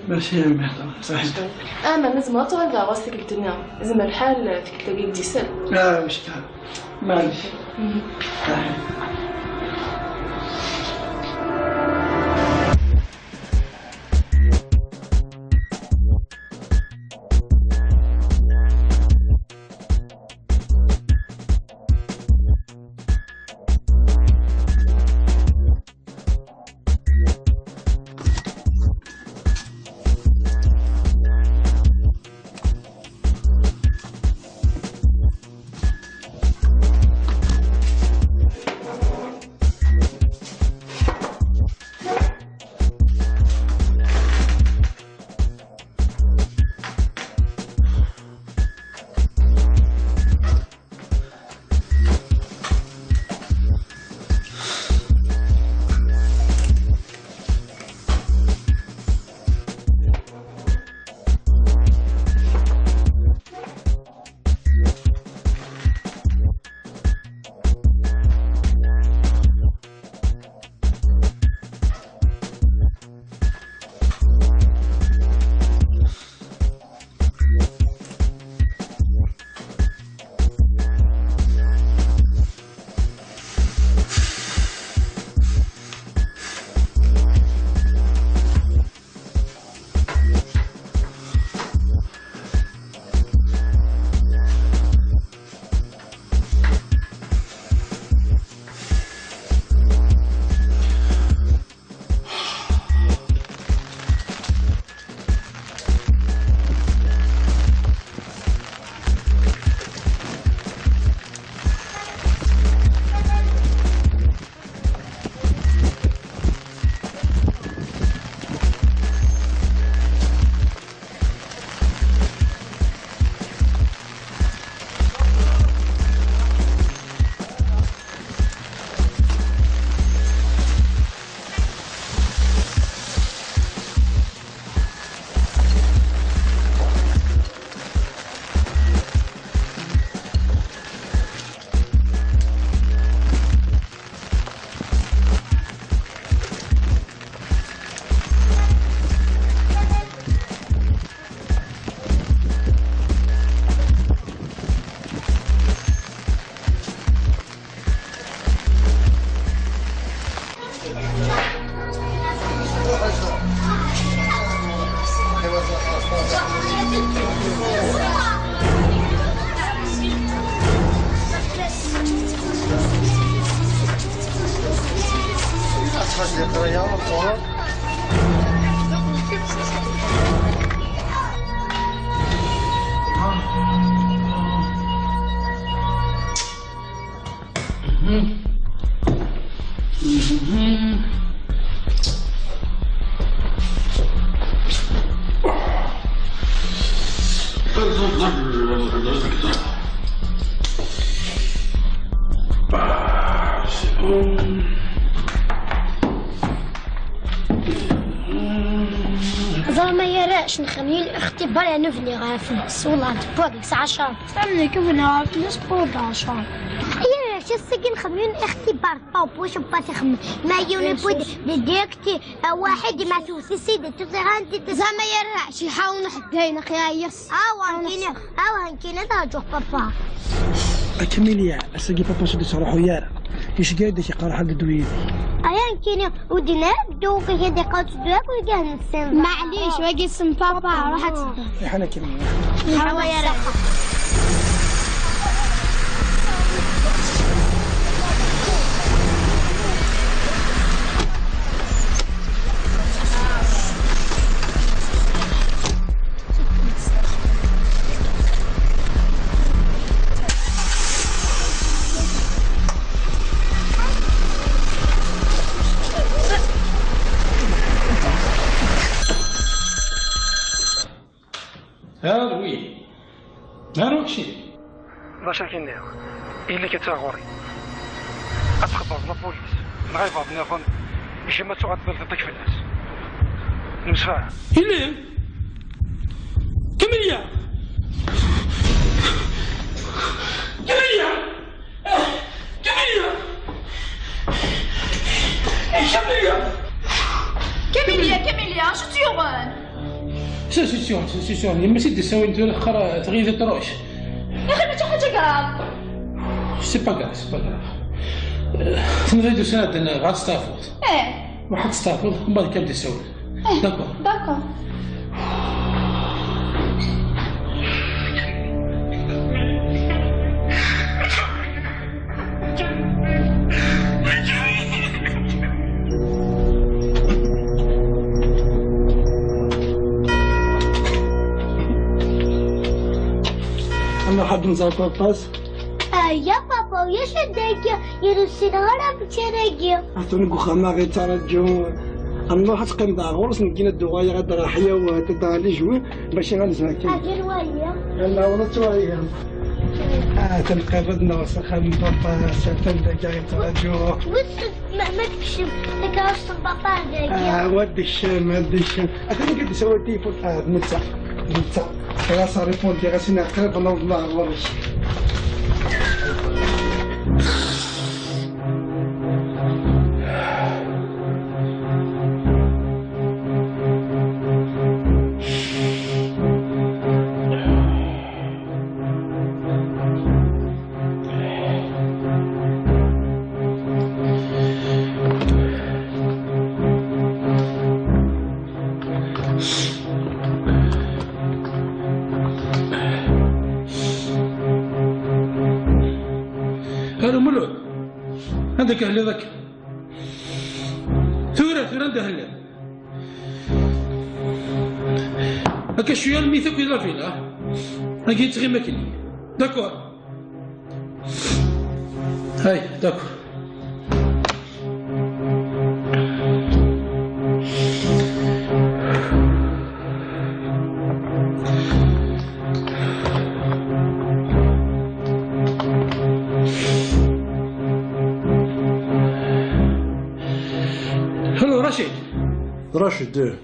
ميرسي يا أمي. صحيح. اه، ما لازم ما تغلق غوصتك الدنيا. لازم الحال فيك تلقى ديسل. لا، مش كان. معليش. صحيح. زعما يا راش نخمي الاختبار، يعني نبني غير في النص، والله نتبوك ساعة شهر. السلام عليكم، أنا عارف الناس بوداشا. يا راش Ass-agi nxeddem yiwen ixtibar ṭop, wacu n pass ixemmem? Ma yiwen yewwi-d di direct, ah, waḥid ma tewwet-it-id, tuẓiɣ anti. Zama yerra ciḥa ur nḥeddayen, aqi ɛyiɣ. Awa, nekkini, awa, nekkini ad rǧuɣ papa. A Kamilya, ass-agi papa-s ur d-yettruḥu ara. Iceggeɛ-d ak-iqerreḥ ad d-ddu yid-k. Aya nekkini, ur d-yenni ara ddu, kiki d-iqqar tteddu akk lgah-nsen. Maɛlic, wagi isem papa, ruḥ ad teddu. Iḥan akken. Awa, ya Rebbi. Ur d-ttarra wi. Ur d-ttarra wi. D acu ara k-iniɣ? Ili-k ad taɣ ɣur-i. Ad txebbreḍ la police, neɣ ibeɛḍ nniḍen, icama ad tuɣal tbelteḍ-ik fell-as. Nemsefham? Ili! Kamilya! Kamilya! Camilla! Camilla! Camilla, Camilla, acu tt-yuɣen? C'est sûr, c'est sûr. Yemma-s i d-issawin tura axaṭer tɣil truc. Yaxi mačči ḥaǧa grave. C'est pas grave, c'est pas grave. Euh, tenɣid ussan-a ad d-nɣer ad testeɛfuḍ. Eh. Ruḥ ad testeɛfuḍ, mbeɛd kan d-issawel. Eh, d'accord. D'accord. Ama ḥedd nẓer papa-s? Aya papa, ulac ad d-agi, ur ssineɣ ara amek ara agi. Atan deg uxxam-a ɣ-yettṛaǧu. Ad nruḥ ad teqqimeḍ ar ɣur-s, nekkini ad d-uɣaleɣ ad d-ṛuḥeɣ ad d-aɣeɣ les jouets, bac ad nezmer kan. Atan waya. Yalla, ur nettwali. Atan qrib ad naweḍ s axxam n papa-s, atan dagi ɣ-yettṛaǧu. Wissen ma, ma tekcem takeṛṛust n papa dagi. Ah, ad d-tekcem, ad d-tekcem. Atan deg ad d-isawal tilifun. Ah, d netta, d netta. Xas répondre-as-in qrib ad naweḍ ɣer ɣur-k. Alo Mulud, anda akka telliḍ akka? Tura, tura anda telliḍ? Akka cwiya almi takk di la villa. Agi yettɣim akken. D'accord. Hay, d'accord. Hello, Rachid. Rachid, eh.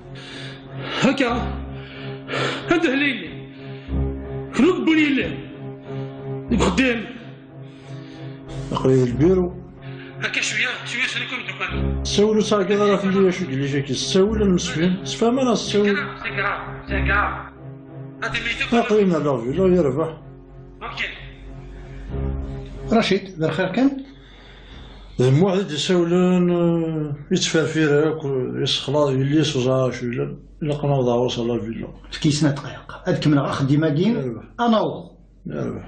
Akka. Anda hlili? Kenwi deg win yelli? Deg uxeddim. Aql-i di lbiru. Akka cwiya, cwiya sani ken-id-ukan. Ssawel ur ttɛeggiḍ ara fell-i acu yelli-k-agi. Ssawel ad nemsefhim. Sefhem ara ssawel. C'est grave, c'est grave. Aql-i nehleɣ villa yerbeḥ. Ok. Rachid, d lxir kan? D Muḥ i d-isawlen, eh, yettferfir akk, yessexlaḍ yelli-s ur ẓriɣ acu yellan. Ilaq ad naweḍ ɣur-s ɣer la villa. Efk-iyi snat dqayeq. Ad kemmleɣ axeddim-agi, yerbeḥ. Ad naweḍ. Yerbeḥ.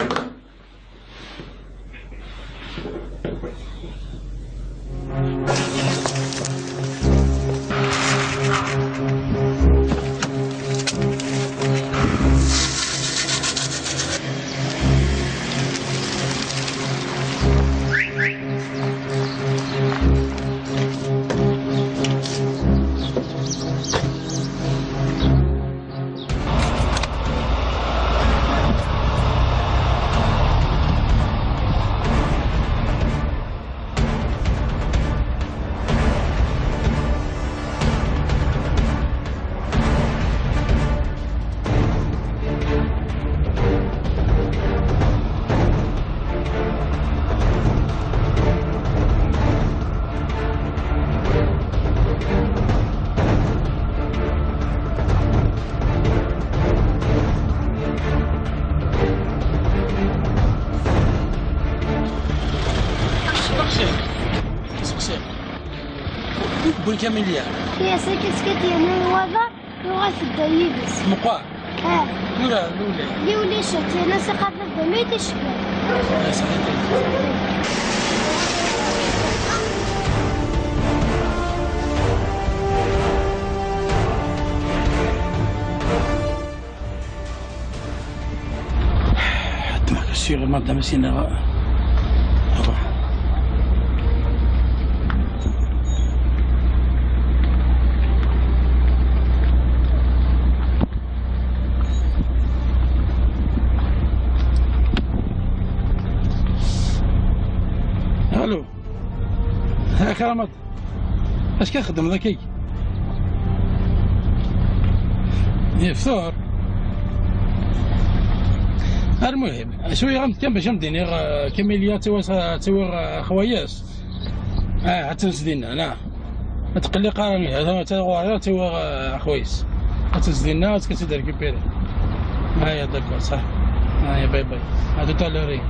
Wwin Kamilya. Yes, akken s-kat yerna wada, yuɣal tedda yid-s. Meqqar. Ah. Tura, lulay. Li ulac, yerna s iqaṭ d dami ticekkat. Ah, saḥit. حتى ما كنتش غير مادام سينا. الو. ها كرامات. اش كنخدم ذاكي؟ يفتور. المهم، شويه غنت كان باش نديني، آه، كاميليا توا توا، آه، خواياس. اه، هاتنسدينا انا. تقلي قارني هذا توا توا، آه، خويس. هاتنسدينا كتدير كيبيري. هيا داكور، صح. هيا، باي باي. هادو تالوري.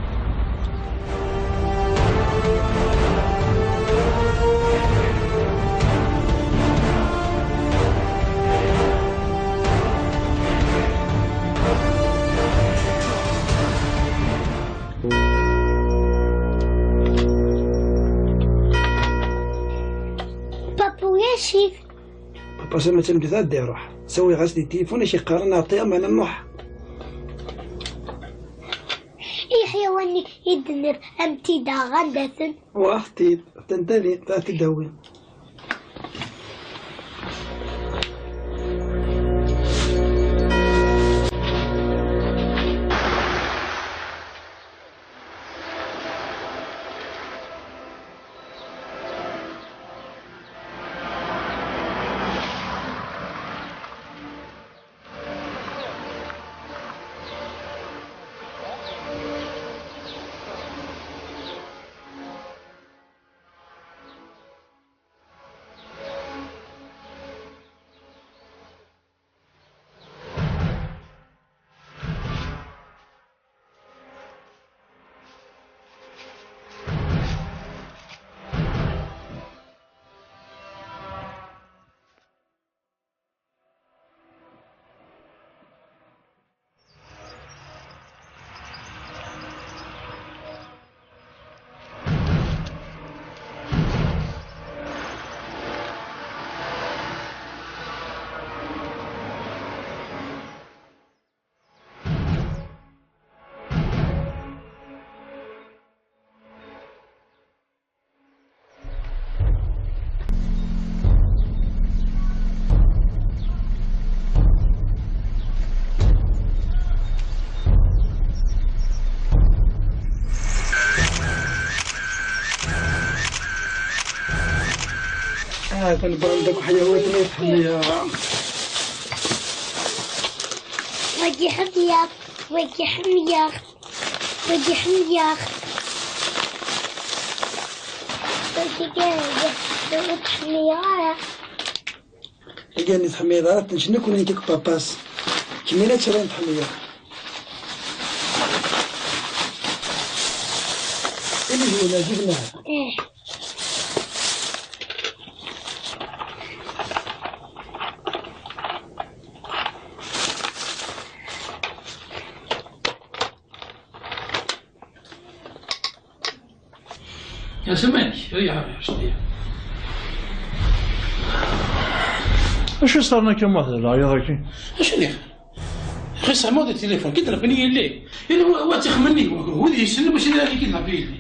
Papa, ulac-it. Papa, sama d tameddit ad d-iruḥ. Sawiɣ-as di tilifun, i k-iqqaren, ɛṭiɣ, ma nruḥ. Iḥyawanen i d-tenniḍ, am tida, anda-ten? Ruḥ-t-id, tantali, ad t-id-awi. هذا البرندك وحيويتني في حمية. واجي حمية، واجي حمية، واجي حمية. واجي قاعد، واجي حمية. Igan i tḥemmleḍ ara tenc nekkni kik papas. Kemmini ad trin tḥemmleḍ. Ini huna jibna. Eh. يا سماك، ريح، ريح، شوية. Acu s-terna kan waḥed leɛyaḍ-agi? Acu d ixir? Xi sɛama di tilifun, kidnapini yelli. Yella wa, wa tixemmenni, wa, wa di yessnen mačči d ayen kidnapi yelli.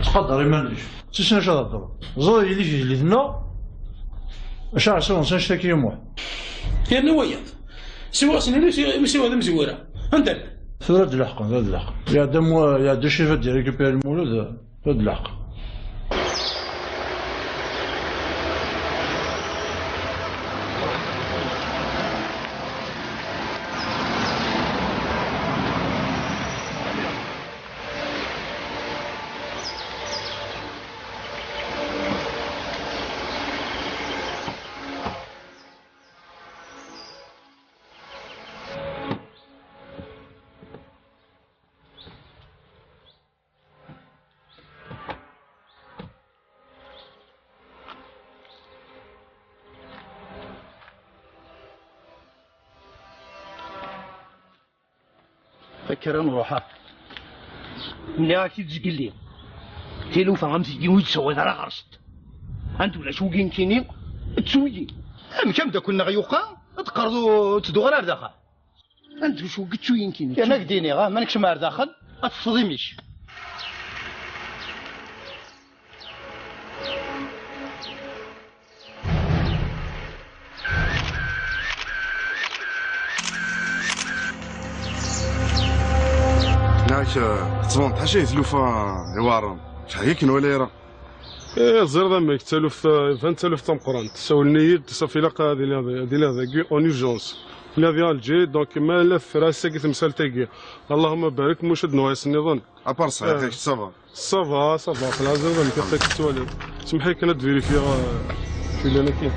Ttqadar iman-ik. Tissen acu ad hedreḍ. Ẓer yelli-k yelli-tneɣ. Acu ɛṣiwen s annect-agi i Muḥ. Yerna wayeḍ. Siwa asen-inu, siwa, siwa d amezwura. Anda llan? Tura d leḥqen, d leḥqen. Iɛedda mu-, iɛedda Ccif ad d-irécupéri Lmulud, d leḥqen. Kker ad nruḥ, ah. Nniɣ-ak-id zgelli. Tilufa am tigi ur d-tewwiḍ ara ɣer-sent. Anda ulac wigi nekkini, ttu-yi. Amek ameddakel-nneɣ yuqa, ad teqqareḍ ur ttedduɣ ara ar daxel? Anda ulac wigi, ttu-yi nekkini. Yerna ak-d-iniɣ, ah, ma nekcem ar daxel, ad teffeḍ imi-k. Nak, tettbaneḍ ḥaca i tlufa iweɛren. Ḥaca akken wala yara. Eh, ẓriɣ amek, d taluft, eh, iban d taluft tameqqrant. Sawlen-iyi-d, safi ilaq ad iliɣ, ad iliɣ dagi en urgence. Illa di Alger, donc ma la tefra ass-agi temsalt-agi. Allahumma barik, muc ad nuɣal ass nniḍen. À part ça, eh, ça va. Ça va, ça va, xlaṣ, ad amek akka tettwaliḍ. Semḥ-iyi kan ad vérifier, euh, acu yellan akka.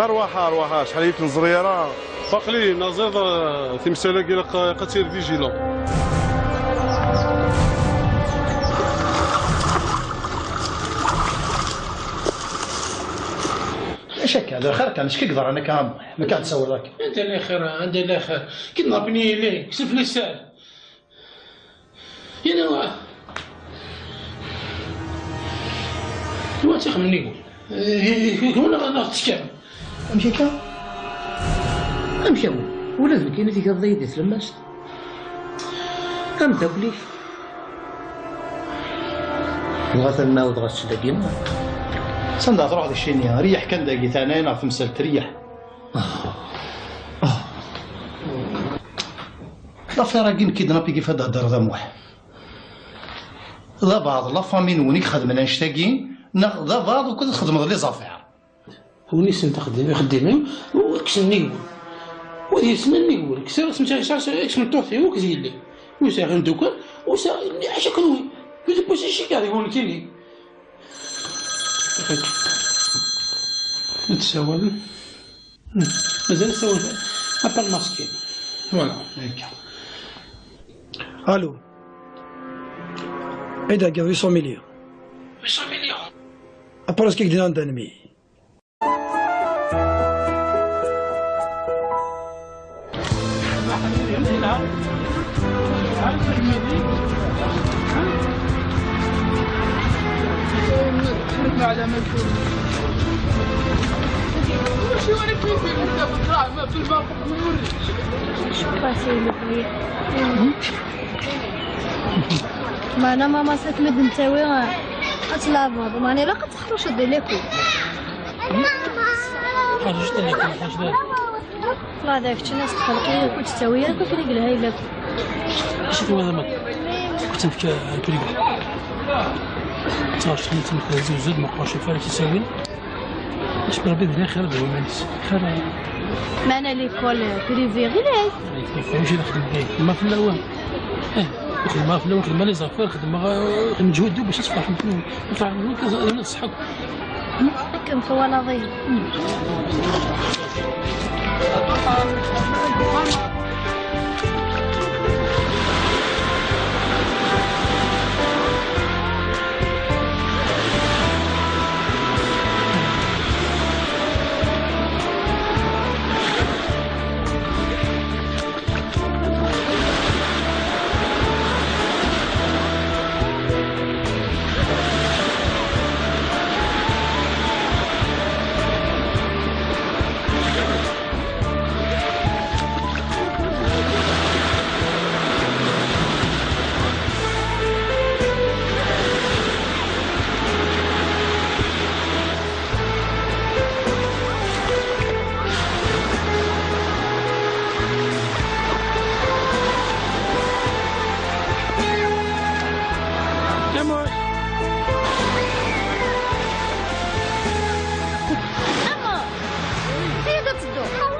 Arwaḥ, arwaḥ, acḥal i tt-neẓri ara. Aql-i naẓiḍ, eh, timsal-agi ilaq, eh, ad tt-iri vigilant. Acu akka? D lxir kan, acu i yeḍran akka a Muḥ? Ma akka d-tsawleḍ akka? Anda lxir, anda lxir? Kidnapini yili, ksef lissal. Yella wa. Wa ttixemmen igul. Gumna neɣ tettkam. Amek akka? Amek awen? Ula d nekkini tgiḍ-iyi di tlemmast? Ameddakel-ik? Dɣa ad nɛawed ɣer ssdagi. Sanda truḥ di ccini? Riyah kan dagi, teɛna neɣ temsalt riyah. L'affaire-agi n kidnapping i fad theddreḍ a Muḥ. D abaɛḍ la famille-nwen i ixedmen annect-agi, neɣ d abaɛḍ ukud txedmeḍ les affaires? Win yessnen taxeddim, ixeddim-im, ur kksen nnig wul. Wa yessnen nnig wul, kkseɣ isem-, kkseɣ isem n tmeṭṭut-iw akked yelli. Ur sɛiɣ imdukkal, ur sɛiɣ, ḥaca kenwi. Ur tewwi s icika di wul nekkini. Ad tsawalem. Mazal tsawal. Appel masqué. Voilà, akka. Allô. Aida, huit cent millions. Huit cent millions. Après, ce qu'il dit dans le demi. Meɛna mama, s akken ad d-nettawi, ad tleɛbeḍ. Meɛna ilaq ad teḥruceḍ di l'école. Ḥaǧa di l'école, ḥaǧa. Ṭṭleɛ daɣ kečč, nnas tqelqi, ur tt-ttawi ara, akk akken i yelha yella. Acu-t wada ma kent-nefk rrkel-ik? Ttaɣ cxel-nni d tmeqrant zuzud, ma qwac ufar i k-isawin. Acu Rebbi d lxir d waman-is. Xir. Meɛna l'école privée ɣilay. Ay, tifawci d xedmeɣ. Ma fell-awen. Eh, xedmeɣ fell-awen, xedmeɣ les affaires, xedmeɣ, eh, xedmeɣ meǧhud bac ad tferḥem. Tferḥem, ad tṣeḥḥem. Akken twalaḍ-iyi.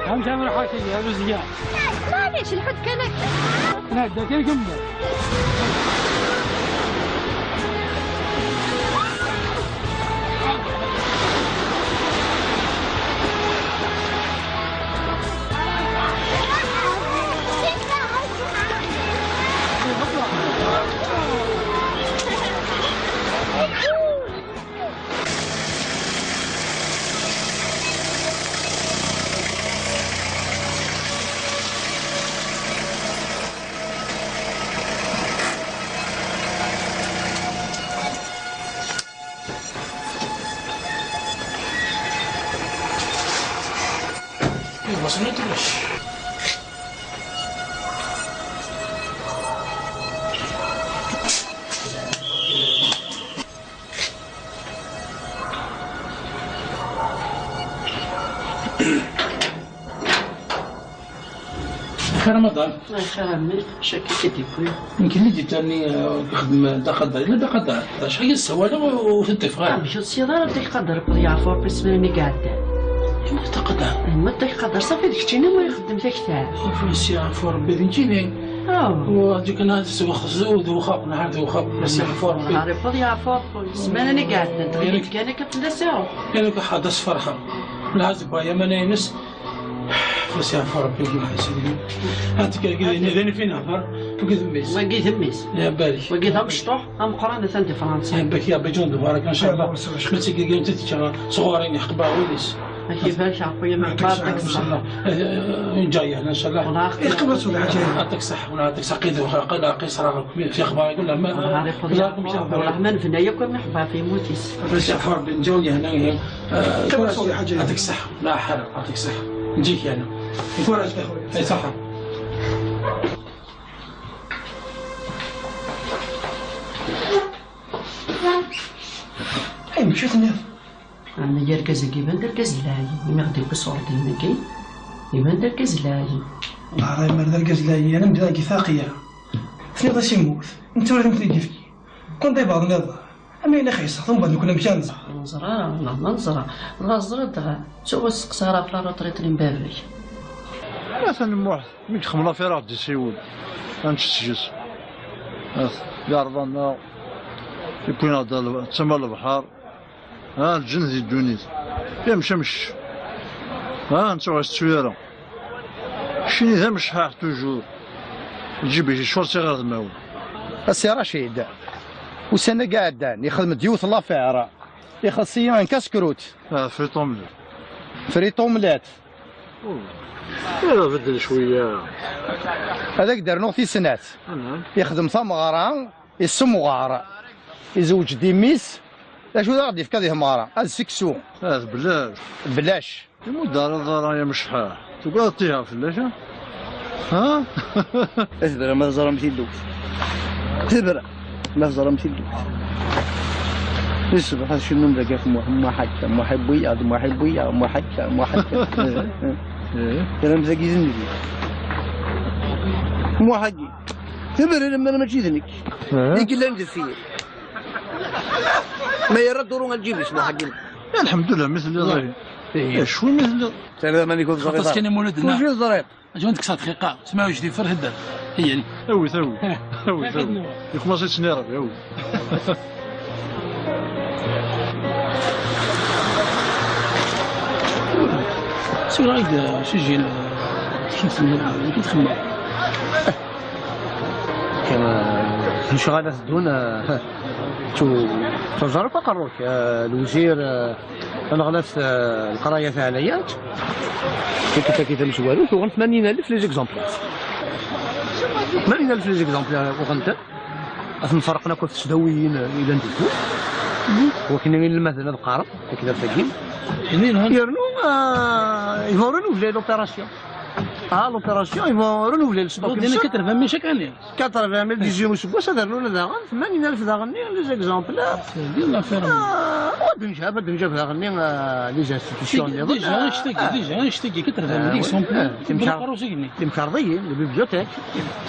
Amek am ruḥ-agi, a Ruzya? Maɛlic, lḥut kan akka. Nɛedda kan kemmel. Ɣas ma tulac. Xir Ramadan. Ay xir a mmi, acu akka i k-id-yewwi? Nekk i d-yettarni, eh, ixeddem Dda Qader. Yella Dda Qader, acḥal i s-ssawaleɣ ur t-id-ṭṭifeɣ ara. Amek ur tesliḍ ara Dda Qader, Rebbi yeɛfu Rebbi ssmana i iɛeddan? Yemmut Dda Qader. Yemmut Dda Qader, ṣafi d keččini ur ixeddem takta. Ɣef s yeɛfu Rebbi d nekkini. Aw. U ǧikan ad s-wexzu d uxaq, nɛad d uxaq, s yeɛfu Rebbi. Rebbi yeɛfu Rebbi, ssmana i iɛeddan, tɣileḍ kan akka fell-as iɛu. Kan akka ḥad as-ferḥeɣ. Nɛad d waya mana ines. Fas yeɛfu Rebbi, ur nɛass. Ad tekker gid-, d ayen fin hder, wagi d mmi-s. Wagi d mmi-s. Ya barik. Wagi d amecṭuḥ, ameqqran atan di Fransa. Ya barik, ya barik, ǧun mubarak, ncallah. Ma d tigirgin ti tečča sɣur-i, iḥeqq baɣ wul-is. Ad k-ibarek Ṛebbi, ya mmi, barak. Ncallah. Eh, eh, ncallah, ncallah. Iḥeqq baɣ wul-is. Yeɛṭik ṣṣeḥḥa, yeɛṭik ṣṣeḥḥa, qid, qid, qid, fi axbarik, wala ma, wala ma nefna yakk, a mmi, ḥba fi yemmut-is. Fas yeɛfu Rebbi, nǧaw yehna, eh, eh, yeɛṭik ṣṣeḥḥa. لا حرج، يعطيك الصحة. نجيك أنا. كوراج يا خويا. أي صحة. أي مشيت الناس. أنا يركز كيبان تركز لاي، ما غادي يكون صور دينك. يبان تركز لاي. والله راه ما تركز لاي، أنا مبدا كي ثاقية. ثني غاسي موت. أنت ولا مثل كيف. كون داي بعض الناس. Ama yella xeṣṣeɣ tumba nekk amek ara nẓer. Neẓra, neẓra, neẓra. Dɣa ẓriɣ dɣa. Ttuɣ ur steqsaɣ ara ɣef la retraite n baba-k. Atan Muḥ, mi yexdem l'affaire ad d-isiwel. Ad nečč seg-s. At, yeɛreḍ-aneɣ, yewwi-aneɣ-d al-, d tama n lebḥer. Ha, lǧenn di ddunit. Amec, amec. Ha, nettuɣ ur yettu ara. Keččini d amecḥaḥ toujours. Lǧib-ik yeččur d tiɣirdmawen. A Si Racid, ussan-agi iɛeddan, yexdem-d yiwet n l'affaire. Ixelleṣ-iyi un casse-croûte. Ah, frites omelette. Frites omelette. Oh. Ad beddel cwiya. Ad ak-d-rnuɣ tis snat. Anɛam. Ixdem tameɣra, yessemɣar. Izewǧ-d i mmi-s. D acu d aɣ-d-yefka di tmeɣra? Ad seksu. Ah, d belac. Belac. Imudd ara ẓara ya mecḥaḥ. Tugadeḍ tiha fell-ak, ha? Ha? Tebra ma teẓram tillukt. Tebra ma teẓram tillukt. Di ṣṣbeḥ ad cennun dagi ɣef Muḥ, Muḥ akka, Muḥ iwwi-yaɣ-d, Muḥ iwwi-yaɣ, Muḥ akka, Muḥ akka. Eh, eh. Yerram dagi d nnbi. Muḥ-agi. Tebra lemmer mačči d nekk. Eh? I yellan deffir. Ma yerra dduru ɣer lǧib-is, Muḥ-agi. Lḥemdullah, mi telliḍ. Ih. Acwi mi telliḍ. Terra mani kun ẓriḍ. Xaṭas kan imulad-nneɣ. Ur ẓriḍ. Acu n teksa dqiqa, sma ujdi fer hedder. Iyani. Awi, awi. Awi, awi. Yexlaṣ-itt Ṛebbi, awi. Sura-yi-d, eh, sujin, eh, acu txemmem? Kama, lecɣal ad ddun, eh, tu-, tuẓar akk aqerru-k, eh, lewzir, eh, aneɣlaf, eh, leqraya taɛlayant. Tikkelt-agi tamezwarut, uɣen tmanyin alef les exemplaires. Tmanyin alef les exemplaires uɣen-ten. Ad ten-ferqen akk ɣef tesdawiyin, eh, yellan di tmurt. Wakken inelmaden ad qqaren, akken ad tagim. Yernu, eh, il faut renouveler l'opération. Ah, l'opération, ils vont renouveler le stock. Quatre-vingt mille chaque année. Quatre-vingt mille, dix-huit useggas, ad rnun daɣen, tmanyin alef daɣen-nni, les exemplaires. C'est bien l'affaire. Ah, ad d-nǧab, ad d-nǧab daɣen-nni, ah, les institutions nniḍen. Déjà, annect-agi, déjà, annect-agi, quatre-vingt mille exemplaires. Timkarḍiyin, les bibliothèques.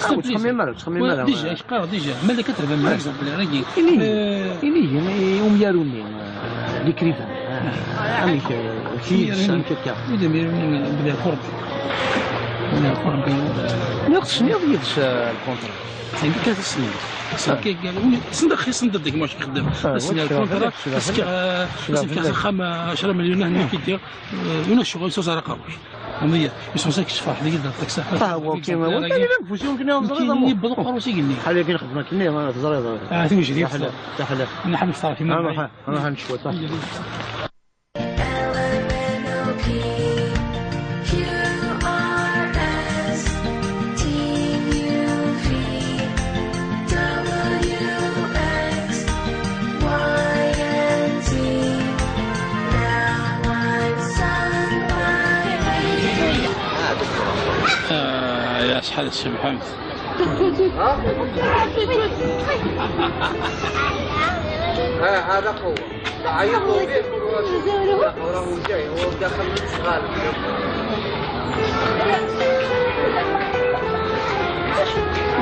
Ah, ur ttxemmim ara, ur ttxemmim ara. Déjà, qqareɣ déjà, ma d quatre-vingt mille exemplaires-agi. Ini-yi, eh, ini-yi, i umyaru-nni, eh, l'écrivain, eh, amek, eh, amek akka? Wid imyaru-nni, bda qurbi. Bda qurbi. Nniɣ tesniḍ yid-s, eh, lkuntra? Anda ka tesniḍ? Send axi send deg mac ixeddem. Asniɣ lkuntra, asefk, eh, asefk axxam, eh, ɛecra milyun, hna kidi, eh, ulac ccɣel, s uẓar aqerruc. Amya, yesmesay kečč ferḥ deg da, taksa. Ah, wa, ok, wa, wa, tani d anfus, yumkin ad teẓriḍ. Yewweḍ uqerru s igenni. Ḥala akken xedmeɣ akken, ma teẓriḍ. Ah, tiwejrit. Taḥla, taḥla. Nḥemmel ṣṣerf, ah, ruḥ, ruḥ ad necfu. L M N O P, Q R S, T U V, W X, Y and Z. Now I'm sung by me. شحال تشبحمت. ها؟ ها، هذا قوة. عيط له. راه جاي، هو داخل من الصغار.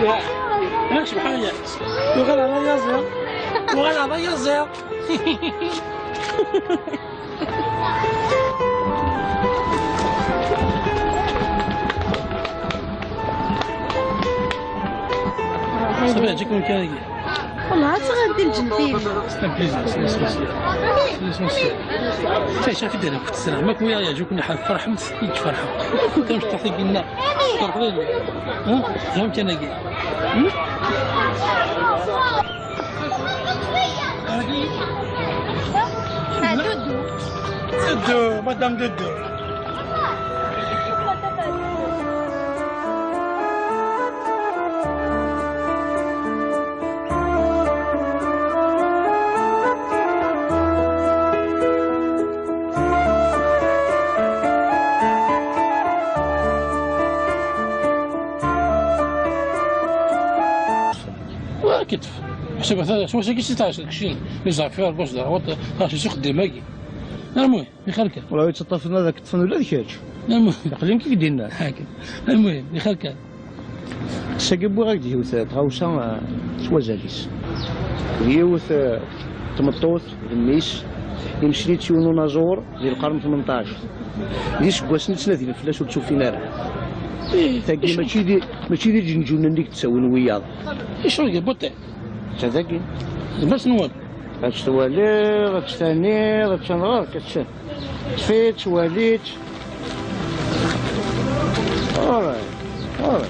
لا، لا، سبحان الله. وغير على يازير. وغير على يازير. صافي، عجبك من كان؟ والله تغدي الجنتين. اسمع، بليز، اسمع، اسمع، اسمع. اسمع، اسمع. شاي، شاي، في دارك، في السلام. ماك ويا يعجبك نحن فرحة، ما تسكتش فرحة. كان مش تعطيك لنا. فرحة ليه؟ ها؟ فهمت أنا كي؟ هم؟ Ah, Doudou. Doudou, Madame Doudou. وكتف. حسب هذا شو شي كيسي تاع شي لي زافير باش دار وات تاع شي خدي ماكي. المهم يخلك. والله يتطفنا ذاك الطفل ولا ذاك هادشي. المهم يقليم كيف دينا هاك. المهم يخلك. ساكي بو غاك ديوث تغاوسا توازاليس. ديوث تمطوث الميس يمشي تيونو نازور ديال القرن ثمنطاش. دي سكواس نتسنى ديال الفلاس وتشوفين راه. تاكي ماشي دي، ماشي دي جنجون اللي تساوي وياض. ايش راك بطيء؟ هذاكي. بس نوال. غتشتوالي، غتشتاني، غتشنغر، كتشن. تفيت، تواليت. اوراي، اوراي.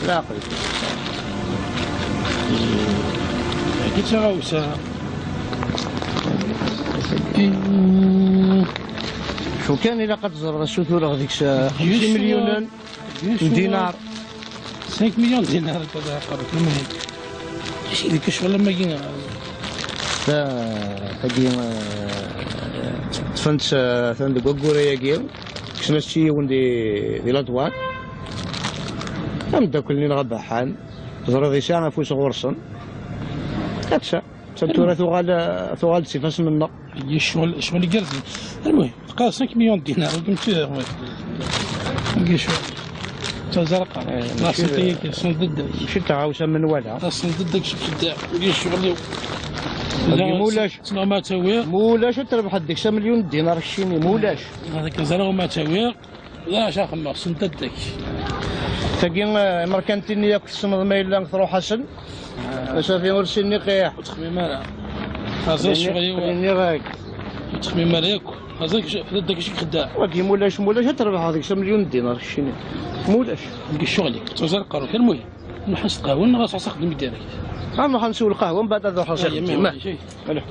لا عقل. كي تغاوسا. شو كان إلا قد زرنا شو ثورة هذيك سا خمسين مليون دينار. خمسين مليون دينار هكا قريت المهم. شي ديك الشغل لما جينا. تا هاكي تفنت ثان دو غوغورا ياكي. كسنا شي وندي دي لادوان. هم داكلين غبحان. زرا دي ساعة فوس غورسن. هاتشا. سنتورا ثوغال، ثوغال سيفاس منا. هي الشغل، الشغل يقرزي. المهم، بقى خمسة مليون دينار، قمت فيها، المهم. نلقى شغل. تا زرقاء. إيه، لا، ماشي، صدقني، صندوق داك. ماشي تعاوسة من ولا. لا، صندوق داك، شفت دا. نلقى شغل. هادي لا، مولاش. سنا ما تاوير. مولاش تربح هاديك خمسة مليون دينار الشيني، مولاش. هذاك زرا وما تاوير. لا، شا خمس، صندوق داك. تاكي، آه، مركنتيني ياك تسمض ما إلا تروح حسن. صافي، ورسيني قيح. تخميم مالا. هذا الشغل هو. خليني غاك. تخميم مالا ياك. هذاك ش-، هذاك شي خداع. واكي مولاش، مولاش تربح هذيك خمسة مليون دينار، شيني. مولاش. ديك الشغل، توزع القارون، كان المهم. نحس قهوة، نغاس عصا خدم ديالك. أنا حنسوي القهوة، من بعد هذا حصل أي، خدمة. ما شيء. ألو.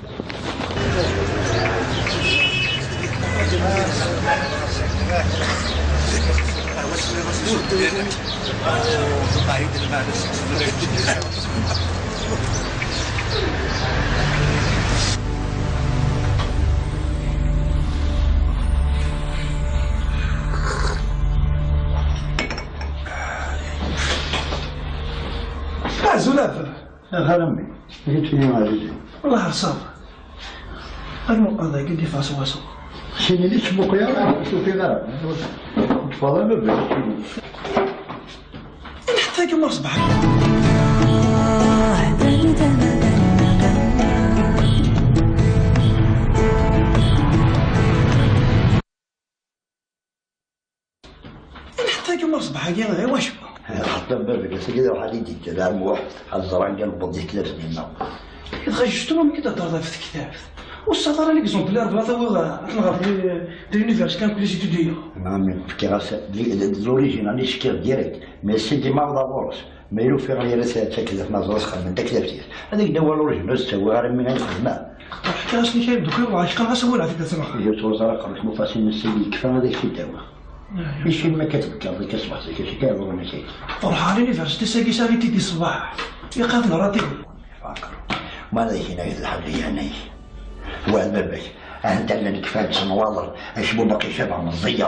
Azul a baba. Ax a mmi, acu-tt-ini ɛzizen? Wellah ḥerṣaɣ. Ar muqaḍ-agi d-iffeɣ s wasu. Sini d-ittmuqul ara, ur tufiḍ ara. Ṭṭfeḍ a baba, keččini. Ḥtagi ma ṣbeḥ. Ḥtagi ma ṣbeḥ-agi, i wacu? Xaṭer baba-k, ass-agi d ṛuḥ ad yi-d-yeǧǧa d Ɛmuḥ, ad ẓreɣ anga newweḍ di tlata-nni-nneɣ. Dɣa justement mi k-d-heddreḍ ɣef tektabt, ur tessaweḍ ara l'exemple i reblaḍ awiɣ ad t-nɣer di, di l'université, nekkni les étudiants. Non, mais fkiɣ-as d, d, d l'original i s-fkiɣ direct, mais sidi ma awḍeɣ ɣur-s. Ma yella ufiɣ yal ass ad takellaft ma ẓriɣ xedmen taktabt-is. Ad ak-d-awiɣ l'original, ur s-ttawiɣ ara mi ad xedmeɣ. Ḥkiɣ-as nekk ay ddukkli, ur ɛecqeɣ ɣas awal ɣef gazama. Ur ttruẓ ara aqerruc n ufasil n sidi, yekfa ad ak-t-id-awiɣ. Ici ma katbekkaḍ akka ṣṣbeḥ zik acu kan ɣur-m akka. Ruḥ ɣer l'université sagi sari tidi ṣṣbeḥ. Iqad n ratib. Ma d akken ay d lḥal yanay. Wa d baba-k. Anta llan kfan s nwaḍer, acbu baqi cabeɣ meẓẓiya.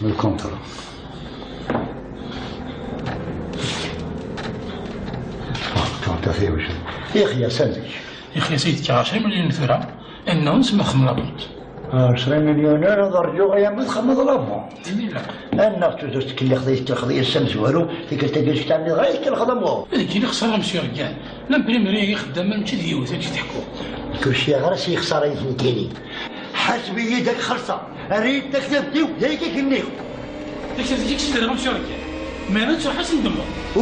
من الكونترا. الكونترا فيه وش؟ فيه خياسة. يا أخي، سيدك عشرة مليون ثرة، إنه نسمى خملة بنت. عشرة مليون، أنا ضرجو غير ما تخمض لابون. إني لا. أنا خصوصا تكلي خذي، تخذي السم زوارو، تكل تجيش تعمل غير كل خدم وو. إذا كي خسر مسيو رجال، لا بريميري يخدم من تشد يوث، تشد تحكو. كل شيء غير سي خسارة يثني كيني. حسبي يدك خلصة، ريت تكتب ديو، هيك كنيخ.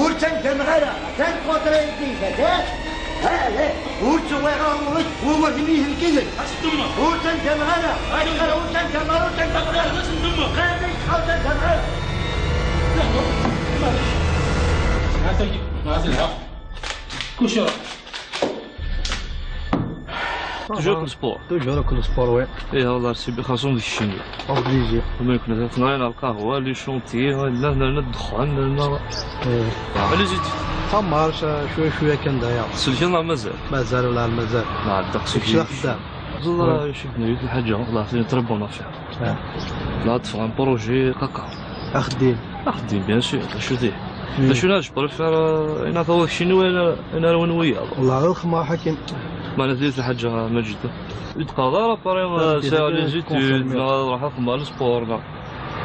Ur tendem ara, atan kontra yeddida, ha? Ha, ha, ur ttuɣ ara ɣur-k, ur wurden-iyi-ten-id. Ur tendem ara, ur tendem ara, ur tendem ara. Ur tendem ara. Kulci. Toujours avec le sport. Toujours avec le sport, ouais. Et Allah, c'est bien, خاصهم في الشيني. Obligé. وما يكون تنغير القهوة، لي شونتي، لا، لا، لا، الدخان، لا، لا. إيه. Allez-y. Ça marche, شوية شوية كان داير. سلكي الله مازال. مازال ولا مازال. ما عندك سلكي. شكرا خدام. والله شوف، نريد الحاجة، والله c'est une très bonne affaire. آه. لا تفهم بروجي قاقا. أخدم. أخدم، bien sûr، شو دي؟ مم. شو ناش بريفير، آه، أنا ثوث شنو وين، أنا وين ويا. والله غير خما حكيم. ما نزلت الحاجة مجد. يتقاضى راه باري، آه، سي على لي زيتود، كونفيرمي. لا، راح أخدم على السبور، لا.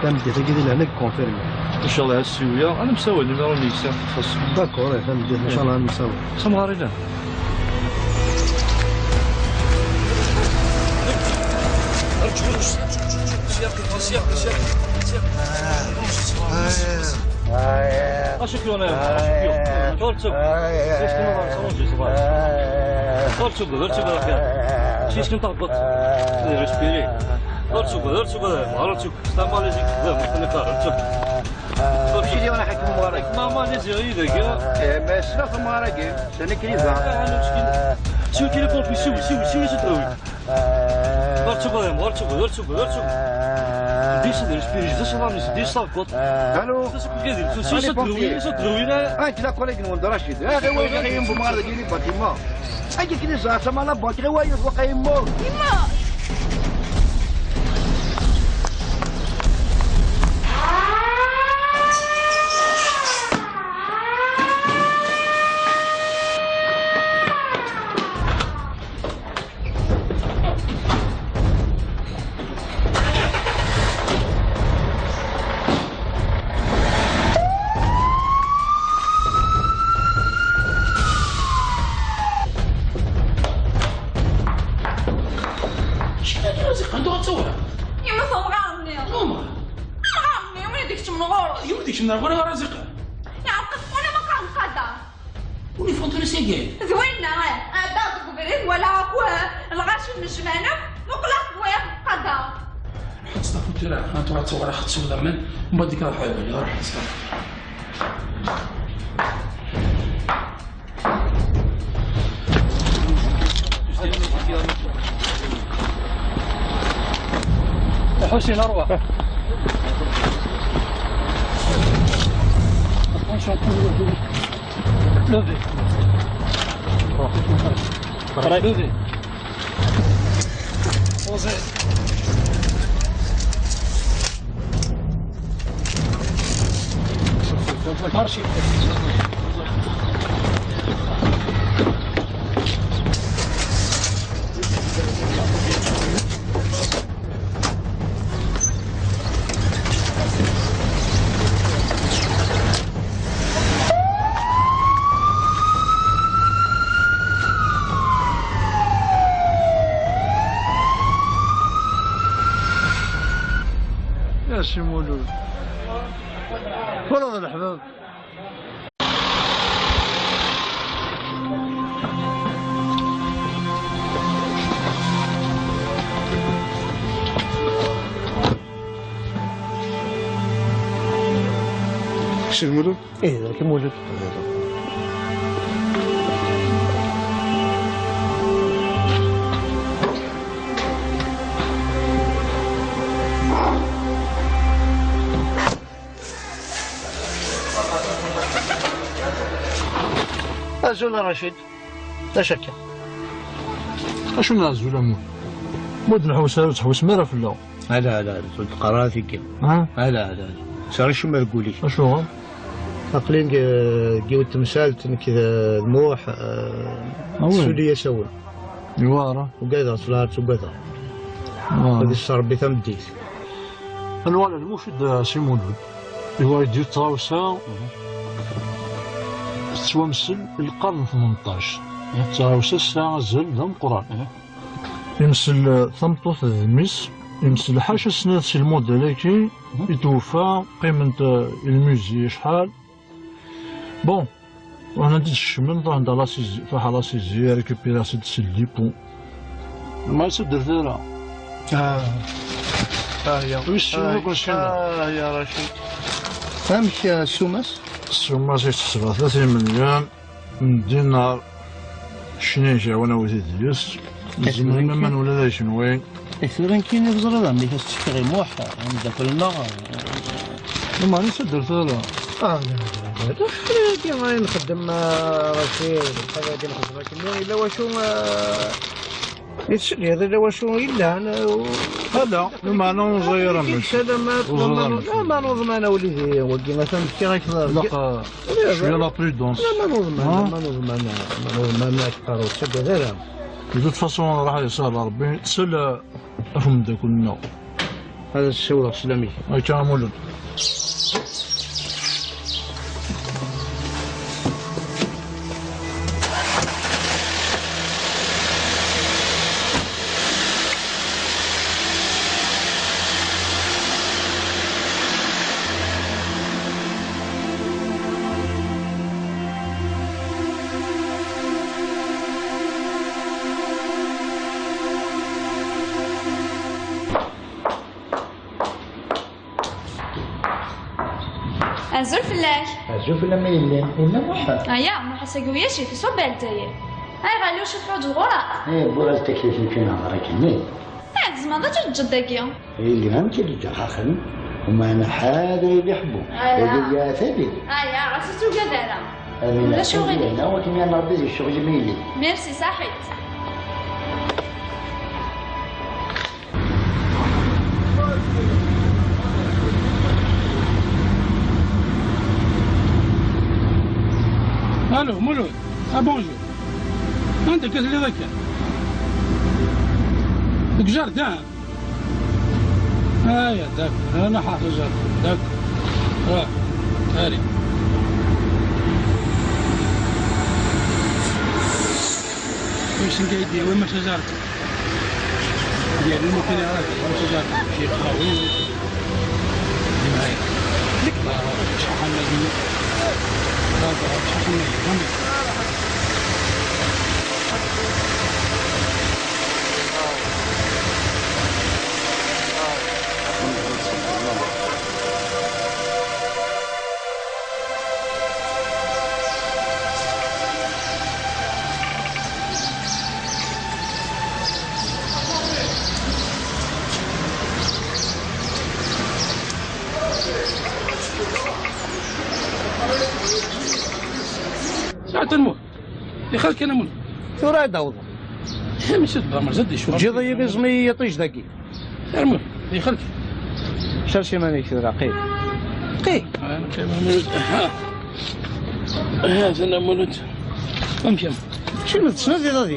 تم دي تجي لي هناك كونفيرمي. إن شاء الله هالسوية، أنا مسوي نيميرو نيسان في الخاص. داكور، إيه، تم دي، إن شاء الله نسوي. سمهاري لا. ارجع، ارجع، ارجع، ارجع. سياق، سياق، سياق، سياق. اشكي انا، اشكي. غير تسوق. غير تسوق، غير تسوق، غير تسوق. شي شكون تهبط. ريسبيري. غير تسوق، غير تسوق، غير تسوق. سلام عليكم. غير تسوق. شي اللي انا حكم مبارك. ماما لي زيري داك. ما شنو مبارك؟ انا كريزه. سوي تليفون، سوي، سوي، سوي، سوي. غير تسوق، غير تسوق، غير تسوق، غير تسوق. ديش هذا، ايش بيه؟ ديش هذا، ديش صافكوت. الو. ديش هذا، ديش هذا، ديش هذا، ديش هذا. انت لا كوليك نوند رشيد. هذا هو اللي غير ينبو مغرد يجيني باتيما. اجي كني زعما لا باتري وين وقع يموت. يما. شكون هاد الرزق؟ عندو غتصور. يما، ثم غامني. نوما. غامني، وين ديك تمن غورو؟ يما ديك تمن غورو رزق. يا عقل، وانا ما كان قادة. وني فونتوني سيكي. زوينة، آه، داك بريد ولا أكو الغاشي من الجمانة، مقلق ويا قادة. حط صافي ترى، أنا ترى تصور أخذ سودا من، ومن بعد ديك راح يبان، راح تصور. حسين، أروح. Levez. Levez. Posez. Marchez. Mulud. Wala d leḥbab. Kečč d Mulud? Ih, d nekk i Mulud. Azul a Racid. D acu akka? Acu n azul a Mulud? Mulud, ur ḥewwes ara, ur ttḥewwis ara fell-aɣ. Ala, ala, ala, ur d-qqar ara tigi. Ha? Ala, ala, ala. Sɛiɣ acemma deg wul-ik. Acuɣer? Aql-i deg, deg yiwet temsalt, nekk d, d Muḥ, eh, ah, oui. Tsuli-yas awal. Iwara. Ugadeɣ, ttlaɛet ugadeɣ. Ah. Ad yesser Rebbi tameddit. Ad nuɣal ar Lmucid, eh, Si Mulud. Iwa i d-yiwet tɣawsa, mhm, tettwamsel i lqern n tmenṭac. Mhm. Tɣawsa tesɛa azal d ameqqran. Mhm. Imsel, eh, tameṭṭut d mmi-s, imsel ḥaca snat si lmudal-agi, mhm, i twuffa, qqiment, eh, i lmuzi acḥal. Bon, ruḥen ad d-skecmen, ruḥen-d à la saisie, truḥ à la saisie, récupérer-as-d si le dépôt. Ma yettedder tura. Ah. Ah, ya. Wissen ah, akk ssuma. Ah, ya Racid. Amek, eh, ssuma-s? Ssuma-s i teḥseb tlata imelyan n dinar. Keččini kra win awit-id yes. Tzemrem aman ula d akenwi. Tura nekkini teẓriḍ amek as-ttekkiɣ i Muḥ, ameddakel-nneɣ. Iman-is ad d-terr tura. Ah, la, la, la, la. Tura-agi ay nxeddem, ah, Racid, lḥaǧa-agi nxeddem akken. Yella wacu, ah, i tesliḍ, yella wacu yellan, ah, u-, ala, lameɛna ur neẓri ara mmi-s. Salamat, ur neẓri ara lameɛna, mmi-s. Lameɛna uḍman a wlidi, wagi atan fkiɣ-ak. Ilaq, ah, cwiya la prudence. Lameɛna uḍman, ah, lameɛna uḍman, lameɛna uḍman, ad teqqareḍ, ur ttagad ara. De toute façon, raḥ yesɛa Rebbi, tsel, ah, ɣef umeddakel-nneɣ. Ad as-ssiwḍeɣ sslam-ik. Akka a Mulud. Azul fell-ak. Azul fell-am a yelli. Yella Muḥ? Aya, Muḥ ass-agi ulac-it, iṣubb ar Lezzayer. Ayɣer, ulac ur teḥwaǧeḍ ɣur-neɣ? Eh, wwiɣ-as-d taklit-nni kan hḍer akken-nni. Eh, tzemreḍ ad tt-teǧǧeḍ dagi. Yelli, amek i d-ǧǧeɣ axxam? Umana ḥader i liḥbu. Ala. Aya, ɣas ur tugad ara. Amin. Ulac aɣilif. Akken yan Rebbi di ccɣel-im a yelli. Merci, saḥit. Allô, Mulud. Ah, bonjour. Anda akka telliḍ akka? Deg jardin. Aya, d'accord. Ana ḥaḍer jardin. D'accord. Ah, allez. Wissen kaydi, wi ma tazart. Yernu kan ara txuṣṣ ad tmecci qahwi. Di Mɛayr. Dik Mɛayr. Dik Mɛayr. Dik Mɛayr. Saɛet lmut. Ixel kan amut. Tura ad awḍeɣ. Msud Bamer, zad di ccɣel. Teǧǧiḍ-iyi d iẓmi i yiṭij dagi. Armut, ixel. Sers iman-ik tura, qim. Qim. Ah, qim, amut. Ha. Ha, tana amut. Amek am? Kečč ma tettnadiḍ ad